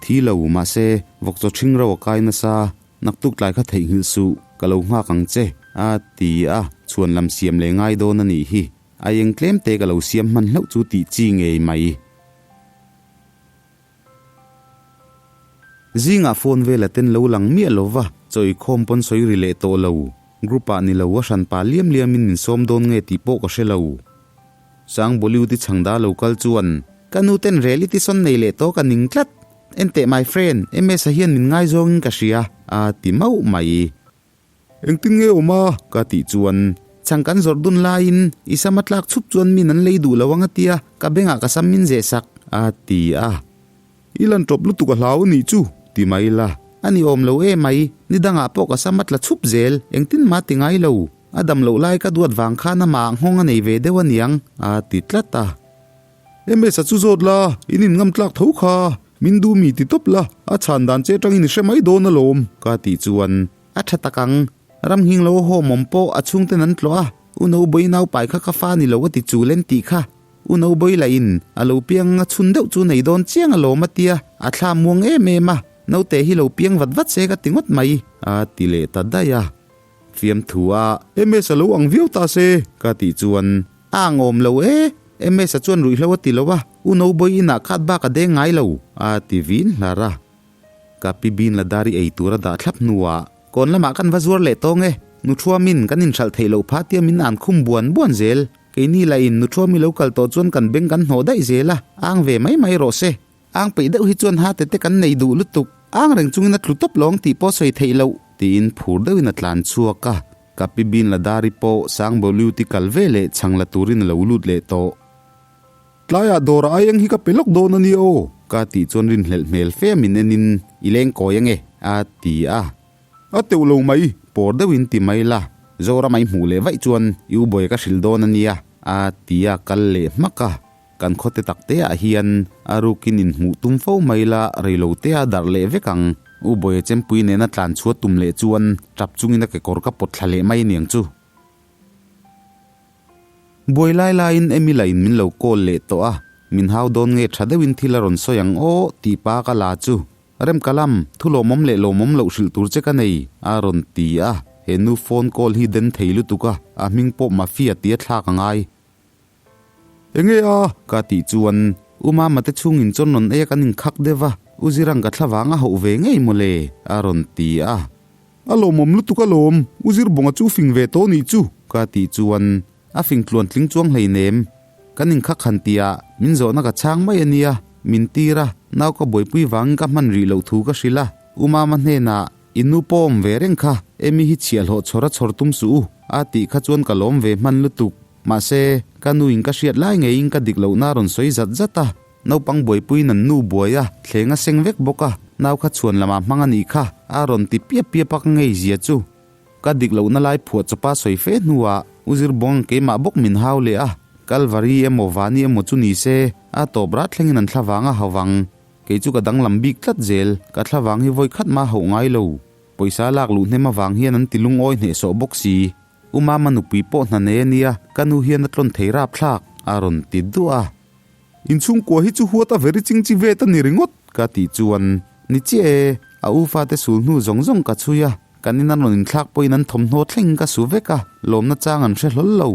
Thi lo, mahse, vawk chaw ṭhing ro a kai nasa, naktuk tlai kha theihnghilh suh, ka lo nghak ang che, a ti a, chhuan lam siam leh ngai dawn a nih hi. A eng tlem te ka lo siam hman hlauh chu tih chi ngei mai. Zingah phone vela ten lo lang miah lo va, chawi khawm pawn sawi ri leh tawh lo. Group ah ni lo a hran pa liam liam in min sawm dawn nge tih pawh ka hre lo. Sang Bollywood i chhangda lo kal chuan, Ka nu ten reality sawn nei leh tawh ka ning tlat. Enteh my friend, MS-a hian min ngaizawngin ka hria, a ti mauh mai. Engtin nge awm a? Ka tih chuan, Chhang kan zawrh dun laiin i sam a tlak chhup chuan min an lei duh lo ang a tia, ka bengah ka sam min zeh sak, a ti a. I lan tawp lutuk a hlau a nih chu, ti mai la. A ni awm lo emai, ni dangah pawh ka sam a tla chhup zel, engtin mah ti ngai lo. A dam loh lai ka duat vang khan amah nghawng a nei ve deuh aniang, a ti tlat a. MS-a chu zawt la, in in ngam tlak tho kha, min duh mi ti tawp la, a chhan dan che atangin i hre mai dawn alawm, ka tih chuan a tha tak ang. Ram nghing lo hawm awm pawh a chhungten an tlawh a, U Nobawii naupai kha ka fa ni lo a ti chul en tih kha. U Nobawii lah in a lo piang a chhun deuh chu nei dawn chiang alawm a tia, a thla muang em em a, naute hi lo piang vat vat se ka ti ngawt mai, a ti leh ta daih a. Fiamthu a MS a lo ang viau ta se ka tih chuan a ang awm lo e, MS a chuan ruihhlo a ti lo a, U Nobawii inah khat bak a deng ngai lo a ti vin hlar a. Ka pi bin la dari ei tur a dah thlap hnuah kawn lamah kan va zuar leh tawng e, Nuthuamin kan inhralh theih loh pha tia min an khum buan buan zel, keini lahin Nuthuami lo kal tawh chuan kan beng kan hnawh daih zel a, ang ve mai mai rawh se. Ang peih deuh hi chuan hate te kan nei duh lutuk, ang reng chungin a tlu tawp lawng tih pawh sawi theih loh. Tiin phur deuhin a tlan chhuak a, ka pi bin la dari pawh Sangbawliuti kal ve leh chhang la turin a lo lut leh tawh. Tlaiah dawrah aieng hi ka pe lawk dawn a nia aw. Ka tih chuan rinhlelh hmel fe min enin i leng kawi ange a ti a. A teuh lo mai. Pawr deuhin ti mai la, Zoram ai hmuh leh vaih chuan i u bawi ka hrilh dawn a nia a ti a kal leh hmak a. Kan khawte tak te ah hian a rukin inhmuh tum fo mai la reilo te a darh leh vek ang. U Bawia Chempui nena tlan chhuat tum leh chuan tap chungin a kekawr ka pawt thla leh mai aniang chu. Buai lai laiin Emmy lah in min lo call leh tawh a, min hau dawn nge tha deuhin thil a rawn sawi ang aw tih pa ka la chu. Remkalam, thu lawmawm leh lawmawm loh hrilh tur che ka nei, a rawn ti a. He nu phone call hi den thei lutuk a, a hming pawh Mafia tia thlak a ngai. Enge a? Ka tih chuan U Mama te chhungin chawn rawn ei a kan inkhak deuh a, U Zirang ka thlavang a hauh ve ngei mawle a rawn ti a. A lawmawm lutuk alawm, U Zirbawnga chu fing ve tawh nih chu. Ka tih chuan a fing tluan tling chuang hleinem, kan inkhak han tih ah min zawhna ka chhang mai a nia, min tir a, nau ka buaipui vangin ka hman rih loh thu ka hrilh a, U Mama hnenah I nu pawh awm ve reng kha, Amy hi chhiahhlawh chhawr a chhawr tum suh u, a tih kha chuan ka lawm ve hman lutuk. Mahse, ka nuin ka hriat lai ngeiin ka dik lohna a rawn sawi zat zat a, naupang buaipuiin an nu buai a, thleng a seng vek bawk a, nau kha chhuan lamah hmang a nih kha, a rawn ti piap piap a ka ngei zia chu. Ka dik lohna lai phuah chawpa sawi fe hnuah U Zirbawng keimah bawk min hau leh a, Kalvari emaw Vani emaw chu ni se, a tawp rat thlengin an thlavang a hau vang. Kei chu ka danglam bik tlat zel, ka thlavang hi vawi khat mah hauh ngai lo. Pawisa lak luh hnem avang hian an ti lungawi hnehsawh bawk si. U Mama nupui pawh hna nei a nia, ka nu hian a tlawn thei rapthlak, a rawn ti duah a. Inchhungkua hi chu huat a veri ching chi vet a ni ringawt, ka tih chuan, Ni chiah e, a u fate sul hnu zawng zawng ka chhui a, kan in an rawn inthlak pawhin an thawmhnaw thleng ka su vek a, lawmna chang an hre hlawl lo.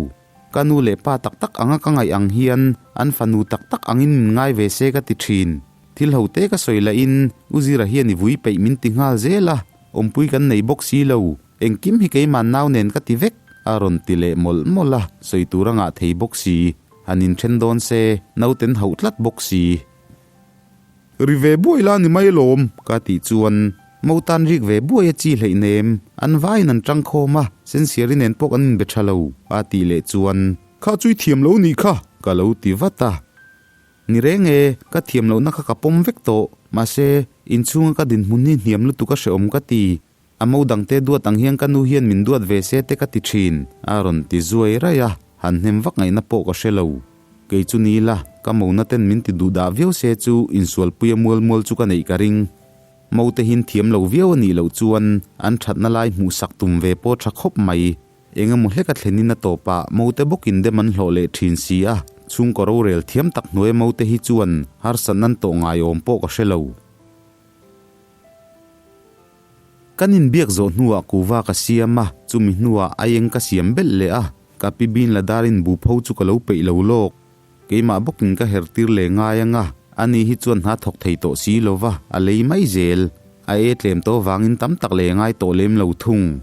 Ka nu leh pa tak tak anga ka ngaih ang hian an fanu tak tak angin min ngai ve se ka ti thin. Thil ho te ka sawi lahin U Zira hian i vui peih min ti nghal zel a, awmpui kan nei bawk si lo, engkim hi keimah nau nen ka ti vek a rawn ti leh mawlh mawlh a, sawi tur a ngah thei bawk si, han inthen dawn se nauten hauh tlat bawk si. Ri ve buai la ni mai alawm. Ka tih chuan mo tan rik ve buai a chi hleih nem, an vaiin an tang khawm a, Sensiari nen pawh kan inbe tha lo, a tih leh chuan. Kha chu i thiam lo nih kha. Ka lo ti vat a. Ni reng e, ka thiam lohna kha ka pawm vek tawh, mahse, inchhunga ka dinhmun hi hniam lutuk a hrehawm ka ti. A mo dangte duat ang hian ka nu hian min duat ve se te ka ti thin, a rawn ti zuai raih a, han hnem vak ngaihna pawh ka hre lo. Kei chu ni la, ka mona ten min ti duh dah viau se chu insualpuia mual mual chu ka neih ka ring. Mo te hin thiam lo viau a nih loh chuan an thatna lai hmuh sak tum ve pawh tha khawp mai. Eng emaw hlek a thlenin a tawpah mo te bawkin dem an hlawh leh thin si a, chhungkaw rorel thiam tak hnuaia mo te hi chuan harsatna an tawh ngaiawm pawh ka hre lo. Kan inbiak zawh hnuah kuva ka siam a, chumi hnuah aieng ka siam belh leh a, ka pi bin la darin bu pho chu ka lo peih lo lawk. Keimah bawkin ka her tir leh ngai ang a, ani hi chuan hna thawk thei tawh si lo va, a lei mai zel. A e tlem tawh vangin tam tak leh ngai tawh lem lo thung.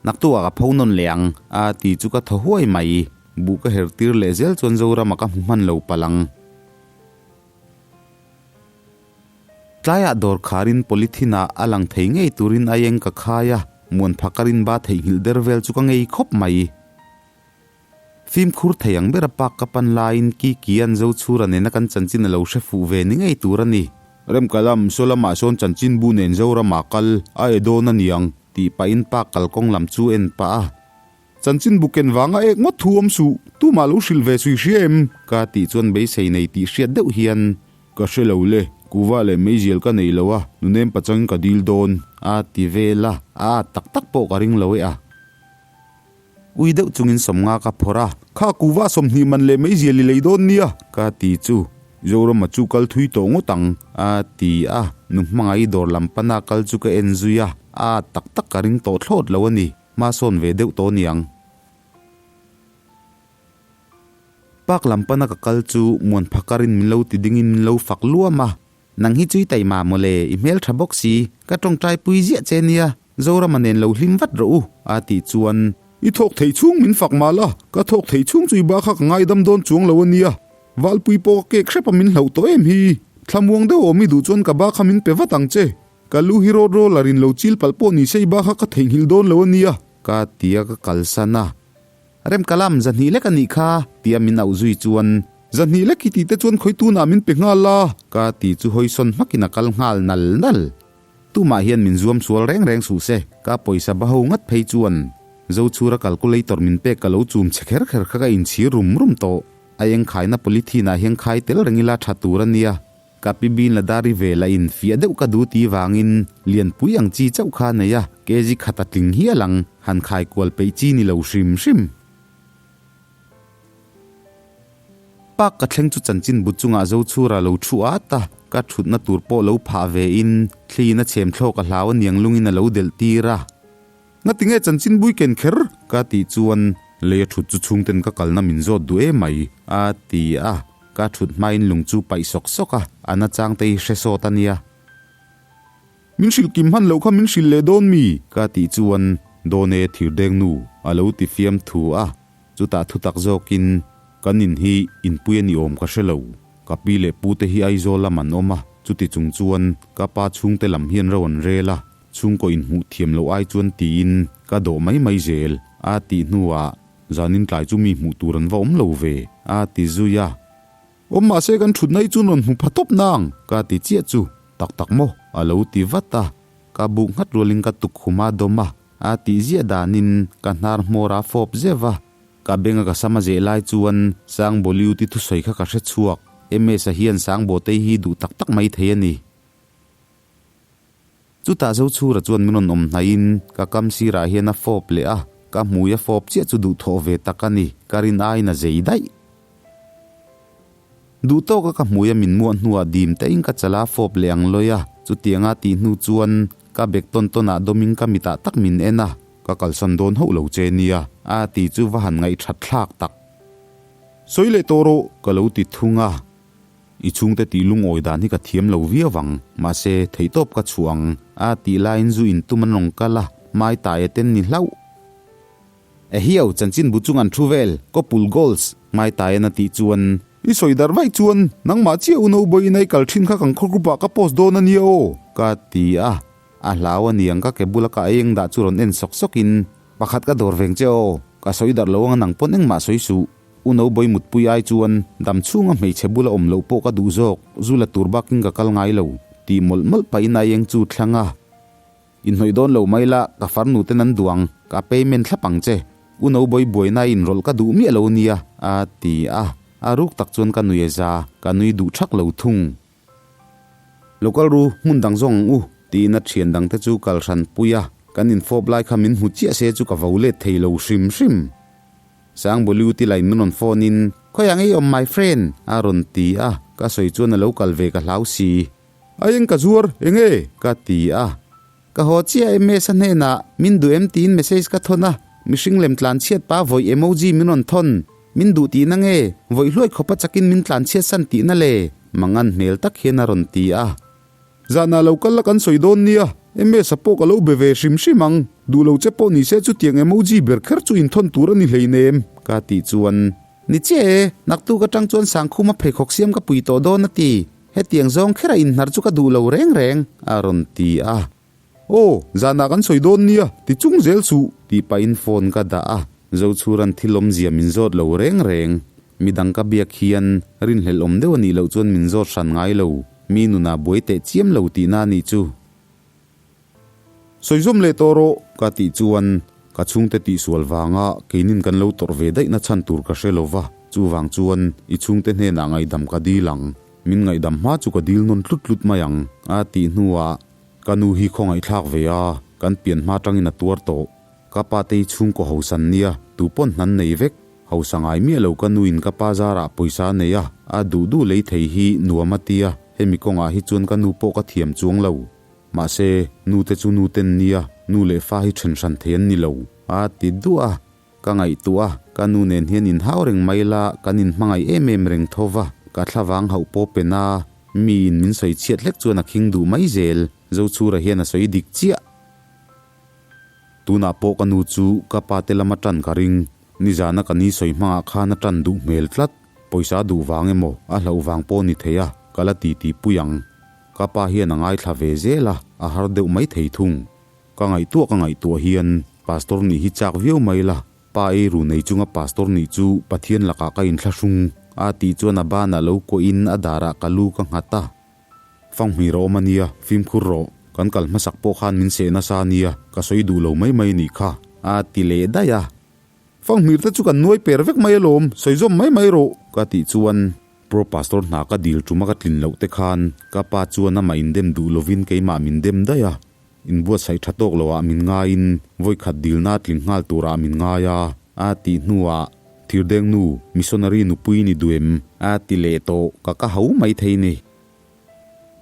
Naktuah ka pho nawn leh ang, a ti chu ka thaw huai mai. Buh ka her tir leh zel chuan Zorama ka hmu hman lo palh ang. Tlaiah dawr kharin polythene ah a lang thei ngei turin aieng ka khai a, muan phakarin ba theihnghilh der vel chu ka ngei khawp mai. Fimkhur thei ang bera park ka pan laiin Kiki an Zochhura nena kan chanchin a lo hre fuh ve ni ngei tur a ni. Remkalam, saw lamah sawn chanchinbu nen Zorama kal a e dawn a niang, tih pahin park kalkawng lam chu en pah a. Chanchinbu ken vanga ek ngawt thu awm suh, tumah lo hrilh ve sui hria em? Ka tih chuan beisei nei tih hriat deuh hian. Ka hre lo le, kuva leh meizial ka nei lo a, nunem pachangin ka dil dawn. A ti vel a, a at tak tak pawh ka ring lo e a. Ui deuh chungin sawmnga ka phawrh a. Kha kuva 20 man leh meizial i lei dawn nia. Ka ti chu, Zorama chu kal thui tawh ngawt ang, a ti a, nu hmangaih dawr lam pana kal chu ka en zui a, a at tak tak ka ring tawh thlawt lo a ni, hma sawn ve deuh tawh niang. Park lam pana ka kal chu muan phakarin min lo ti dingin min lo fak luam a, Nang hi chui taima mawle, i hmel tha bawk si, ka tawngtai pui ziah che nia, Zorama nen lo hlim vat rawh u, a tih chuan. I thawk theih chhung min fak mah la, ka thawk theih chhung chu i ba kha ka ngaidam dawn chuang lo a nia, Valpui pawh ka kek hrep a min hlauh tawh em hi, thlamuang deuh awm i duh chuan ka ba kha min pe vat ang che, ka lu hi road roller in lo chil palh pawh ni se i ba kha ka theihnghilh dawn lo a nia. Ka ti a ka kalsan a. Remkalam, zahnih lek a nih kha, tia min auh zui chuan. Zahnih lek i tih te chuan khawi tunah min pe nghal a. Ka ti chu hawisawn hmakin a kal nghal nal nal. Tumah hian min zuam sual reng reng suh se, ka pawisa ba ho ngat phei chuan. Zochhura calculator min pek ka lo chum che kher kher kha ka inchhir rum rum tawh. A engkhaina polythene ah hian khai tel reng ila tha tur a nia. Ka pi bin la dari ve la in fiah deuh ka duh ti vangin lianpui ang chi chauh kha nei a, kg khat a tling hial ang, han khai kual peih chi ni lo hrim hrim. Park ka thleng chu chanchin bu chungah Zochhura lo thu at a, ka thutna tur pawh lo phah ve in thli in a chhem thlawk a hlau aniang lungin a lo delh tir a. Ngati nge chanchin bui ken kher? Ka tih chuan lei a thut chu chhungten ka kalna min zawt duh em mai, a ti a. Ka thut hmain lung chu paih sawk sawk a, a nachang te hi hre sawt a nia. Min hrilh kim hman loh kha min hrilh leh dawn mi? Ka tih chuan dawn e thirdeng nu a lo ti fiam thu a, chutah thutak zawkin kan in hi inpui a ni awm ka hre lo. Ka pi leh pu te hi Aizawl lam an awm a, chuti chung chuan ka pa chhungte lam hian ro an rel a, Chhungkaw inhmuh thiam loh ai chuan tiin ka dawh mai mai zel a tih hnuah zanin tlai chu mi hmuh tur an va awm lo ve a ti zui a. Awm mahse kan thutna hi chuan rawn hmu pha tawp nang ka ti chiah chu tak tak maw a lo ti vat a, ka buk nghat rualin ka tukkhum a dawm a, a tih ziah danin ka hnar hmawr a fawp zeuh a, ka benga ka sam a zeh lai chuan Sangbawliuti thusawi kha ka hre chhuak, Ms-a hian Sangbawtei hi duh tak tak mai thei a ni. Chutah Zochhura chuan min rawn awm hnaihin ka kam sirah hian a fawp leh a, ka hmui a fawp chiah chu duhthawh ve tak a ni, ka rin aiin a zei daih. Duh tawka ka hmui a min muah hnuah dim taiin ka chala fawp leh ang lawi a, chutianga tih hnu chuan ka bek tawn tawnah dawmin ka mitah tak min en a, ka kalsan dawn hauh lo che nia, a ti chu va han ngaihthat thlak tak. Sawi leh tawh rawh, ka lo ti thung a. I chhungte tih lungawi dan hi ka thiam lo viau vang, mahse theihtawp ka chhuah ang, a tih laiin zu in tum an rawn kal a, hmai taia ten ni hlauh. Ehiau, chanchin bu chung an thu vel, Kopul Goals, hmai taian a tih chuan. I sawi darh vaih chuan, nangmah chiah u Noboin a i kal thin kha kan khaw group ah ka post dawn a nia aw, ka ti a, a hlau a niang ka ke bula ka eng dah chu rawn en sawk sawk in, pakhat ka dawr veng che aw, ka sawi darh lo anga nang pawn engmah sawi suh. U Nobawih mutpui ai chuan dam chhunga hmeichhe bula awm loh pawh ka duh zawk, zu la tur bakin ka kal ngai lo, tih mawlh mawlh pahin a eng chu thlang a. Inhnawih dawn lo mai la, ka farnu ten an duh ang, ka payment thlap ang che. U Nobawih buaina a inrawlh ka duh miah lo nia, a ti a. A ruk tak chuan ka nui a za, ka nui duh thak lo thung. Lo kal ru, hmun dang zawng ang u, tiin a thian dangte chu kal hran pui a, kan infawp lai kha min hmu chiah se chu ka vo let thei lo hrim hrim. Sangbawliuti lain min rawn phone in, Khawi ang ei awm my friend? a rawn ti a, ka sawi chuan a lo kal ve ka hlau si. A eng ka zuar, eng e? Ka ti a. Ka haw chiah MS a hnenah min duh em tiin message ka thawn a, mihring lem tlan chhiat pa vawi emoji min rawn thawn. Min duh tihna nge? Vawi hluai khawpa chakin min tlan chhiat san tihna le? Mangan hmel tak hian a rawn ti a. Zanah lo kal la kan sawi dawn nia, MS a pawh ka lo be ve hrim hrim ang, duh lo che pawh ni se chutiang emoji ber kher chu inthawn tur a ni hleinem, ka tih chuan. Ni chiah e, naktuk atang chuan Sangkhuma pheikhawk siam ka pui tawh dawn a ti, hetiang zawng khera inhnar chu ka duh lo reng reng, a rawn ti a. Aw, zanah kan sawi dawn nia, ti chung zel suh, tih pahin phone ka dah a, Zochhuran thil awmzia min zawt lo reng reng. Midang ka biak hian rinhlelh awm deuh a nih loh chuan min zawt hran ngai lo. Mi nunah buai teh chiam lo tihna a nih chu. Sawi zawm leh tawh rawh ka tih chuan ka chhungte tihsual vanga keinin kan lo tawrh ve daihna chhan tur ka hre lo va, chuvang chuan i chhungte hnenah ngaihdam ka dil ang, min ngaihdam hma chu ka dil nawn tlut tlut mai ang a tih hnuah ka nu hi khawngaihthlak ve a, kan pian hma tangin a tuar tawh. Ka pa te hi chhungkaw hausan nia, tu pawn hnan nei vek, hausa ngai miah lo ka nuin ka pa zarah pawisa a nei a, a duh duh lei thei hi nuam a tia, hemi kawngah hi chuan ka nu pawh ka thiam chuang lo. Mahse, nu te chu nu ten nia, nu leh fa hi then hran thei an ni lo, a ti duah a. Ka ngaihtuah a, ka nu nen hian inhau reng mai la, kan inhmangaih em em reng tho va, ka thlavang hauh pawh pen a, miin min sawi chhiat hlek chuan a khing duh mai zel, Zochhura hian a sawi dik chiah. Tunah pawh ka nu chu ka pa te lama tan ka ring, nizana ka ni sawi hmangah khan a tan duh hmel tlat, pawisa duh vang emaw a hlauh vang pawh ni thei a, ka la titi pui ang. Ka pa hian a ngaithla ve zel a, a har deuh mai thei thung. Ka ngaihtuah ka ngaihtuah hian Pastor nih hi chak viau mai la, pa ei ru nei chunga Pastor nih chu Pathian lakah ka inthlahrung a tih chuan a banah lo kuahin a darah ka lu ka nghat a. Fanghmir a awm a nia, fimkhur rawh, kan kal hmasak pawh khan min seh nasa a nia, ka sawi duh lo mai mai nih kha, a ti leh daih a. Fanghmir te chu kan nuai per vek mai alawm, sawi zawm mai mai rawh, ka tih chuan Pro Pastor hna ka dil tuma ka tlin loh te khan ka pa chuan amah indem duh lovin keimah min dem daih a, inbuatsaih tha tawk loah min ngaiin vawikhat dilna tling nghal turah min ngai a, a tih hnuah Thirdeng nu, missionary nupui ni duh em? A ti leh tawh, ka ka ho mai thei ni.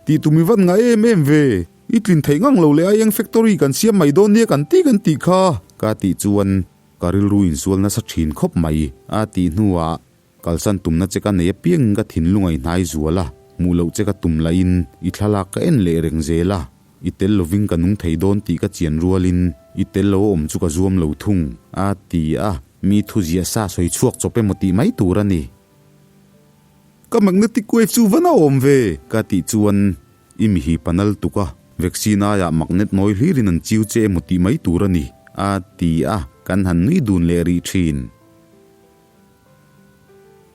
Tih tum i van ngah em em ve, i tlin theih ngang lo leh aieng factory kan siam mai dawn nia kan ti kan tih kha. Ka tih chuan ka rilru insual nasa thin khawp mai, a tih hnuah Kalsan tumna che ka nei apiangin ka thinlung a i hnai zual a, hmuh loh che ka tum lahin i thlalak ka en leh reng zel a, i tel lovin ka nung thei dawn tih ka chian rualin i tel lo a awm chu ka zuam lo thung, a ti a, mi thu ziah sa sawi chhuak chawp emaw tih mai tur a ni. Ka magnetic wave chu va na awm ve? Ka tih chuan i mi hi panal tuk a, vaccine aiah magnet nawi hlirin an chiu che emaw tih mai tur a ni, a ti a, kan han nui dun leh rih thin.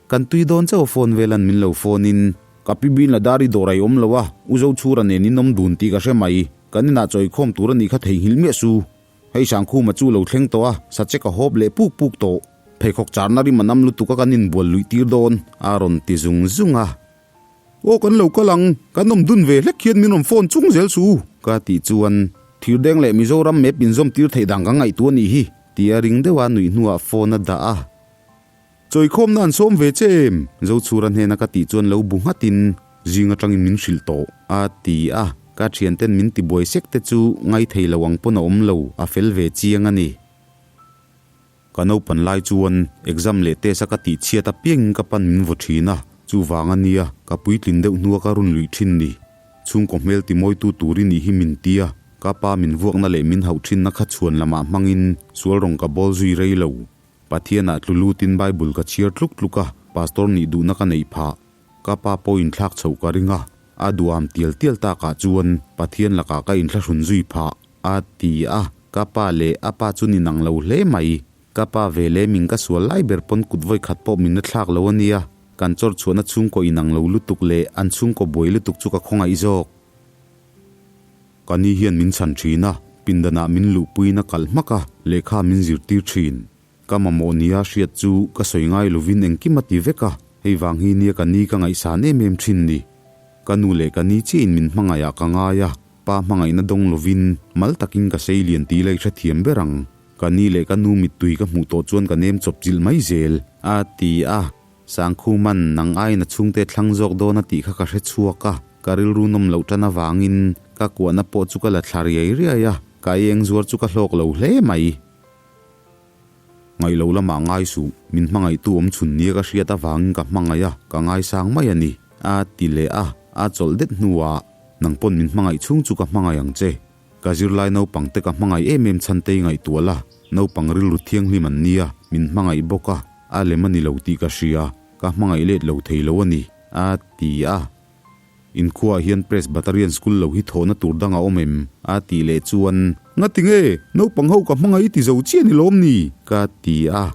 Kan tui dawn chauh phone velan min lo phone in. Ka pi bin la dar i dawr ai awm lo a, U Zochhura nen in awm dun tih ka hre mai. Kan inah chawikhawm tur a nih kha theihnghilh miah su. Hei Sangkhuma chu lo thleng tawh a, sa che ka hawp leh puk puk tawh. Pheikhawk charna rim a nam lutuk a kan inbual luih tir dawn, a rawn ti zung zung a. Aw kan lo kal ang, kan awm dun ve hlek hian min rawn phone chung zel su. Ka tih chuan Thirdeng leh Mizoram map inzawm tir theih dan ka ngaihtuah a nih hi. Tia ring deuha nuih hnuah phone a dah a. Chawikhawmna an sawm ve che em? Zochhura hnena ka tih chuan lo bu nghatin zing atangin min hrilh tawh a ti a, ka thianten min tibuai sek te chu ngaithei lo ang pawn a awm lo, a fel ve chiang a ni. Ka naupan lai chuan exam leh test a ka tih chhiat apiangin ka pan min vaw thin a, chuvang a nia ka puitlin deuh hnua ka run luih thin ni. Chhungkaw hmel timawitu tur i nih hi min tia, ka pa min vuakna leh min hauh thinna kha chhuan lamah hmangin sual rawng ka bawl zui rei lo. Pathianah tlu lutin Bible ka chhiar tluk tluk a, pastor nih duhna ka neih phah. Ka pa pawh inthlak chhoh ka ring a, a duham tial tial takah chuan Pathian lakah ka inthlahrun zui phah, a ti a. Ka pa leh a pa chu ni nang lo hle mai. Ka pa ve leh min ka sual lai ber pawn kut vawi khat pawh min la thlak lo a nia. Kan chawr chhuahna chhungkaw inang lo lutuk leh an chhungkaw buai lutuk chu ka khawngaih zawk. Ka ni hian min chhan thin a, pindanah min luhpuiin a kalh hmak a, lehkha min zirtir thin. Ka mamawh nia hriat chu ka sawi ngai lovin engkim a ti vek a, hei vang hi nia ka ni ka ngaihsan em em thin ni. Ka nu leh ka ni chiahin min hmangaihah ka ngai a, pa hmangaihna dawng lovin mal takin ka sei lian tih la i hrethiam ber ang. Ka ni leh ka nu mittui ka hmuh tawh chuan ka nem chawp chilh mai zel, a ti a. Sangkhuman nang aiin a chhungte thlang zawk dawn a tih kha ka hre chhuak a, ka rilru nawm loh tan avangin ka kuahna pawh chu ka la thla riai riai a, ka ei eng zuar chu ka hlawk lo hle mai. Ngaih lo lamah ngai suh, min hmangaihtu awm chhun nia ka hriat avangin ka hmangaih a, ka ngaisang mai a ni, a ti leh a, a chawlh det hnuah, Nang pawn min hmangaih chhung chu ka hmangaih ang che. Ka zirlai naupang te ka hmangaih em em chhan te i ngaihtuah la, naupang rilru thianghlim an nia, min hmangaih bawk a, a lem a ni lo tih ka hria, ka hmangaih let lo thei lo a ni, a ti a. Inkhuaah hian Presbyterian School lo hi thawhna tur dang a awm em? a tih leh chuan. Ngati nge, naupang ho ka hmangaih i ti zo chiah ni lawm ni? ka ti a.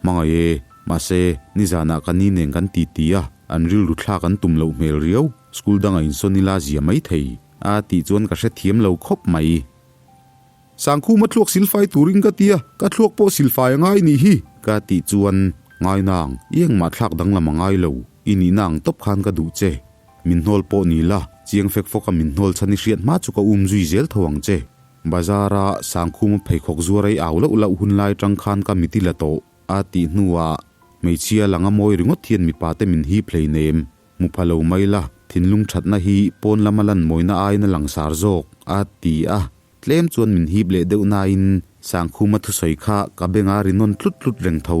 Hmangaih e, mahse, nizanah ka ni nen kan ti ti a, an rilru thlak an tum loh hmel riau. School danga insawn ila zia mai thei a tih chuan ka hrethiam lo khawp mai. Sangkhuma thluak silfai turin ka tia, ka thluak pawh silfai a ngai nih hi. Ka tih chuan, Ngai nang, i engmah thlak danglam a ngai lo, i nihna ang tawp khan ka duh che. Min hnawl pawh ni la, chiang fek fawka min hnawl chhan i hriat hma chu ka um zui zel tho ang che. Bazar-a Sangkhuma pheikhawk zuar ei au loh loh hun lai tang khan ka mit i la tawh, a tih hnuah hmeichhia langa mawi ringawt hian mipa te min hip hleinem. Hmu pha lo mai la, thinlung thatna hi pawn lama lan mawina aiin a langsar zawk, a ti a. Tlem chuan min hip leh deuh nain Sangkhuma thusawi kha ka benga ri nawn tlut tlut reng tho.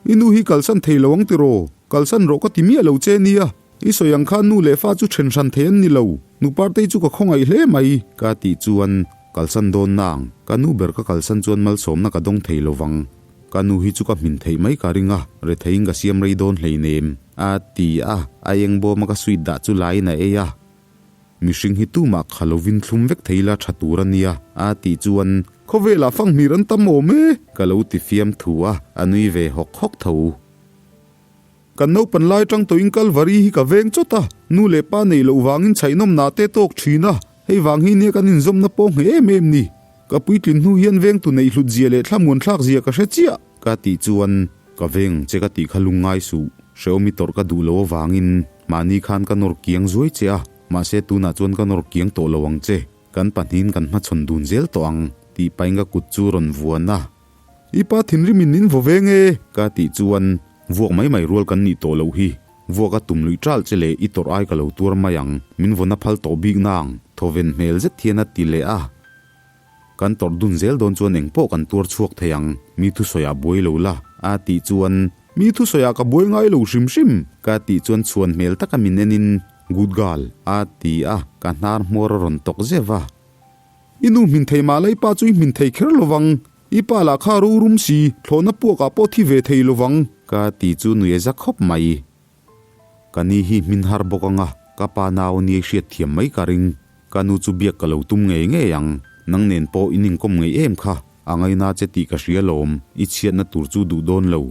I nu hi kalsan thei lo ang tiraw? Kalsan rawh ka ti miah lo che nia. I sawi ang khan nu leh fa chu then hran thei an ni lo. Nupartei chu ka khawngaih hle mai. Ka tih chuan kalsan dawn nang, ka nu ber ka kalsan chuan malsawmna ka dawng thei lo vang. Ka nu hi chu ka hmin theih mai ka ring a, retheiin ka siam rei dawn hleinem, a ti a, a eng bawma ka sweet dah chu laiin a ei a. Mihring hi tumah kha lovin thlum vek thei ila tha tur a nia, a tih chuan. Khawvelah fanghmir an tam awm e! Ka lo ti fiam thu a, a nui ve hawk hawk tho. Kan naupan lai tang tawhin Kalvari hi ka veng chawt a, nu leh pa neih loh vangin chhaihnawm nah te tawk thin a, hei vang hi nia kan inzawmna pawh ngheh em em ni. Ka puitlin hnu hian vengtu neih hlut zia leh thlamuan thlak zia ka hre chiah. Ka tih chuan ka veng che ka tih kha lungngai suh, hrehawm i tawrh ka duh lo avangin mahni khan ka nawr kiang zuai che a, mahse tunah chuan ka nawr kiang tawh lo ang che, kan pahnihin kan hmachhawn dun zel tawh ang, tih pahin ka kut chu rawn vuan a. I pa thinrimin min vaw veng e. Ka tih chuan vuak mai mai rual kan nih tawh loh hi. Vuak a tum luih ṭalh che leh i tawrh ai ka lo tuar mai ang, min vawn a phal tawh bik nang, thawven hmel zet hian a ti leh a. Kan tawrh dun zel dawn chuan eng pawh kan tuar chhuak thei ang, mi thusawiah buai lo la, a tih chuan. Mi thusawiah ka buai ngai lo hrim hrim. Ka tih chuan chhuan hmel taka min enin, Good girl, a ti a, ka hnar hmawr a rawn tawk zeuh a. I nu hmin thei mah la i pa chu i hmin thei kher lo vang. I pa lah kha rorum si, thlawhna puakah pawh thi ve thei lo vang. Ka ti chu nui a za khawp mai. Ka ni hi hmin har bawk ang a, ka pa nau nia i hriat thiam mai ka ring. Ka nu chu biak ka lo tum ngei ngei ang. Nang nen pawh in inkawm ngei em kha, a ngaina che tih ka hria lawm, i chhiatna tur chu duh dawn lo.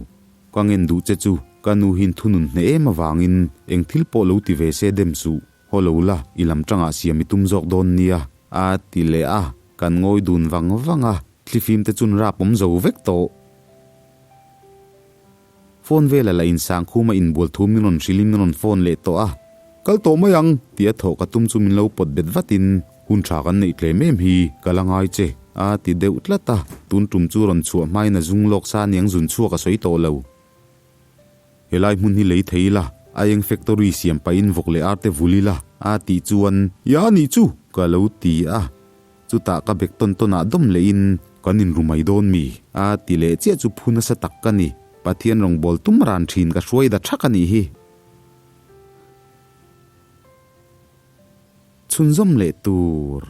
Ka ngen duh che chu, ka nu hian thunun hneh em avangin eng thil pawh lo ti ve se dem suh. Haw lo la, i lam tangah siam i tum zawk dawn nia, a ti leh a, kan ngawi dun vang vang a, thlifim te chun rap awm zo vek tawh. Phone vela la insang khuma inbual thu min rawn hrilhin min rawn phone leh tawh a. Kal tawh mai ang, tia thawh ka tum chu min lo pawt bet vatin, hun tha kan neih tlem em hi, ka la ngai che, a ti deuh tlat a, tun tum chu rawn chhuah hmain a zung lawk sa aniang zun chhuak a sawi tawh lo. Helai hmun hi lei thei ila, a eng factory siam pahin vawk leh arte vul ila, a tih chuan, Ya nih chu! Ka lo ti a. Chutah ka bek tawn tawnah dawm lehin, Kan inru mai dawn mi? A ti leh chiah chu phu nasa tak ka ni. Pathian rawngbâwl tum ran ṭhin ka hruai da ṭhak a nih hi. Chhunzawm leh tur.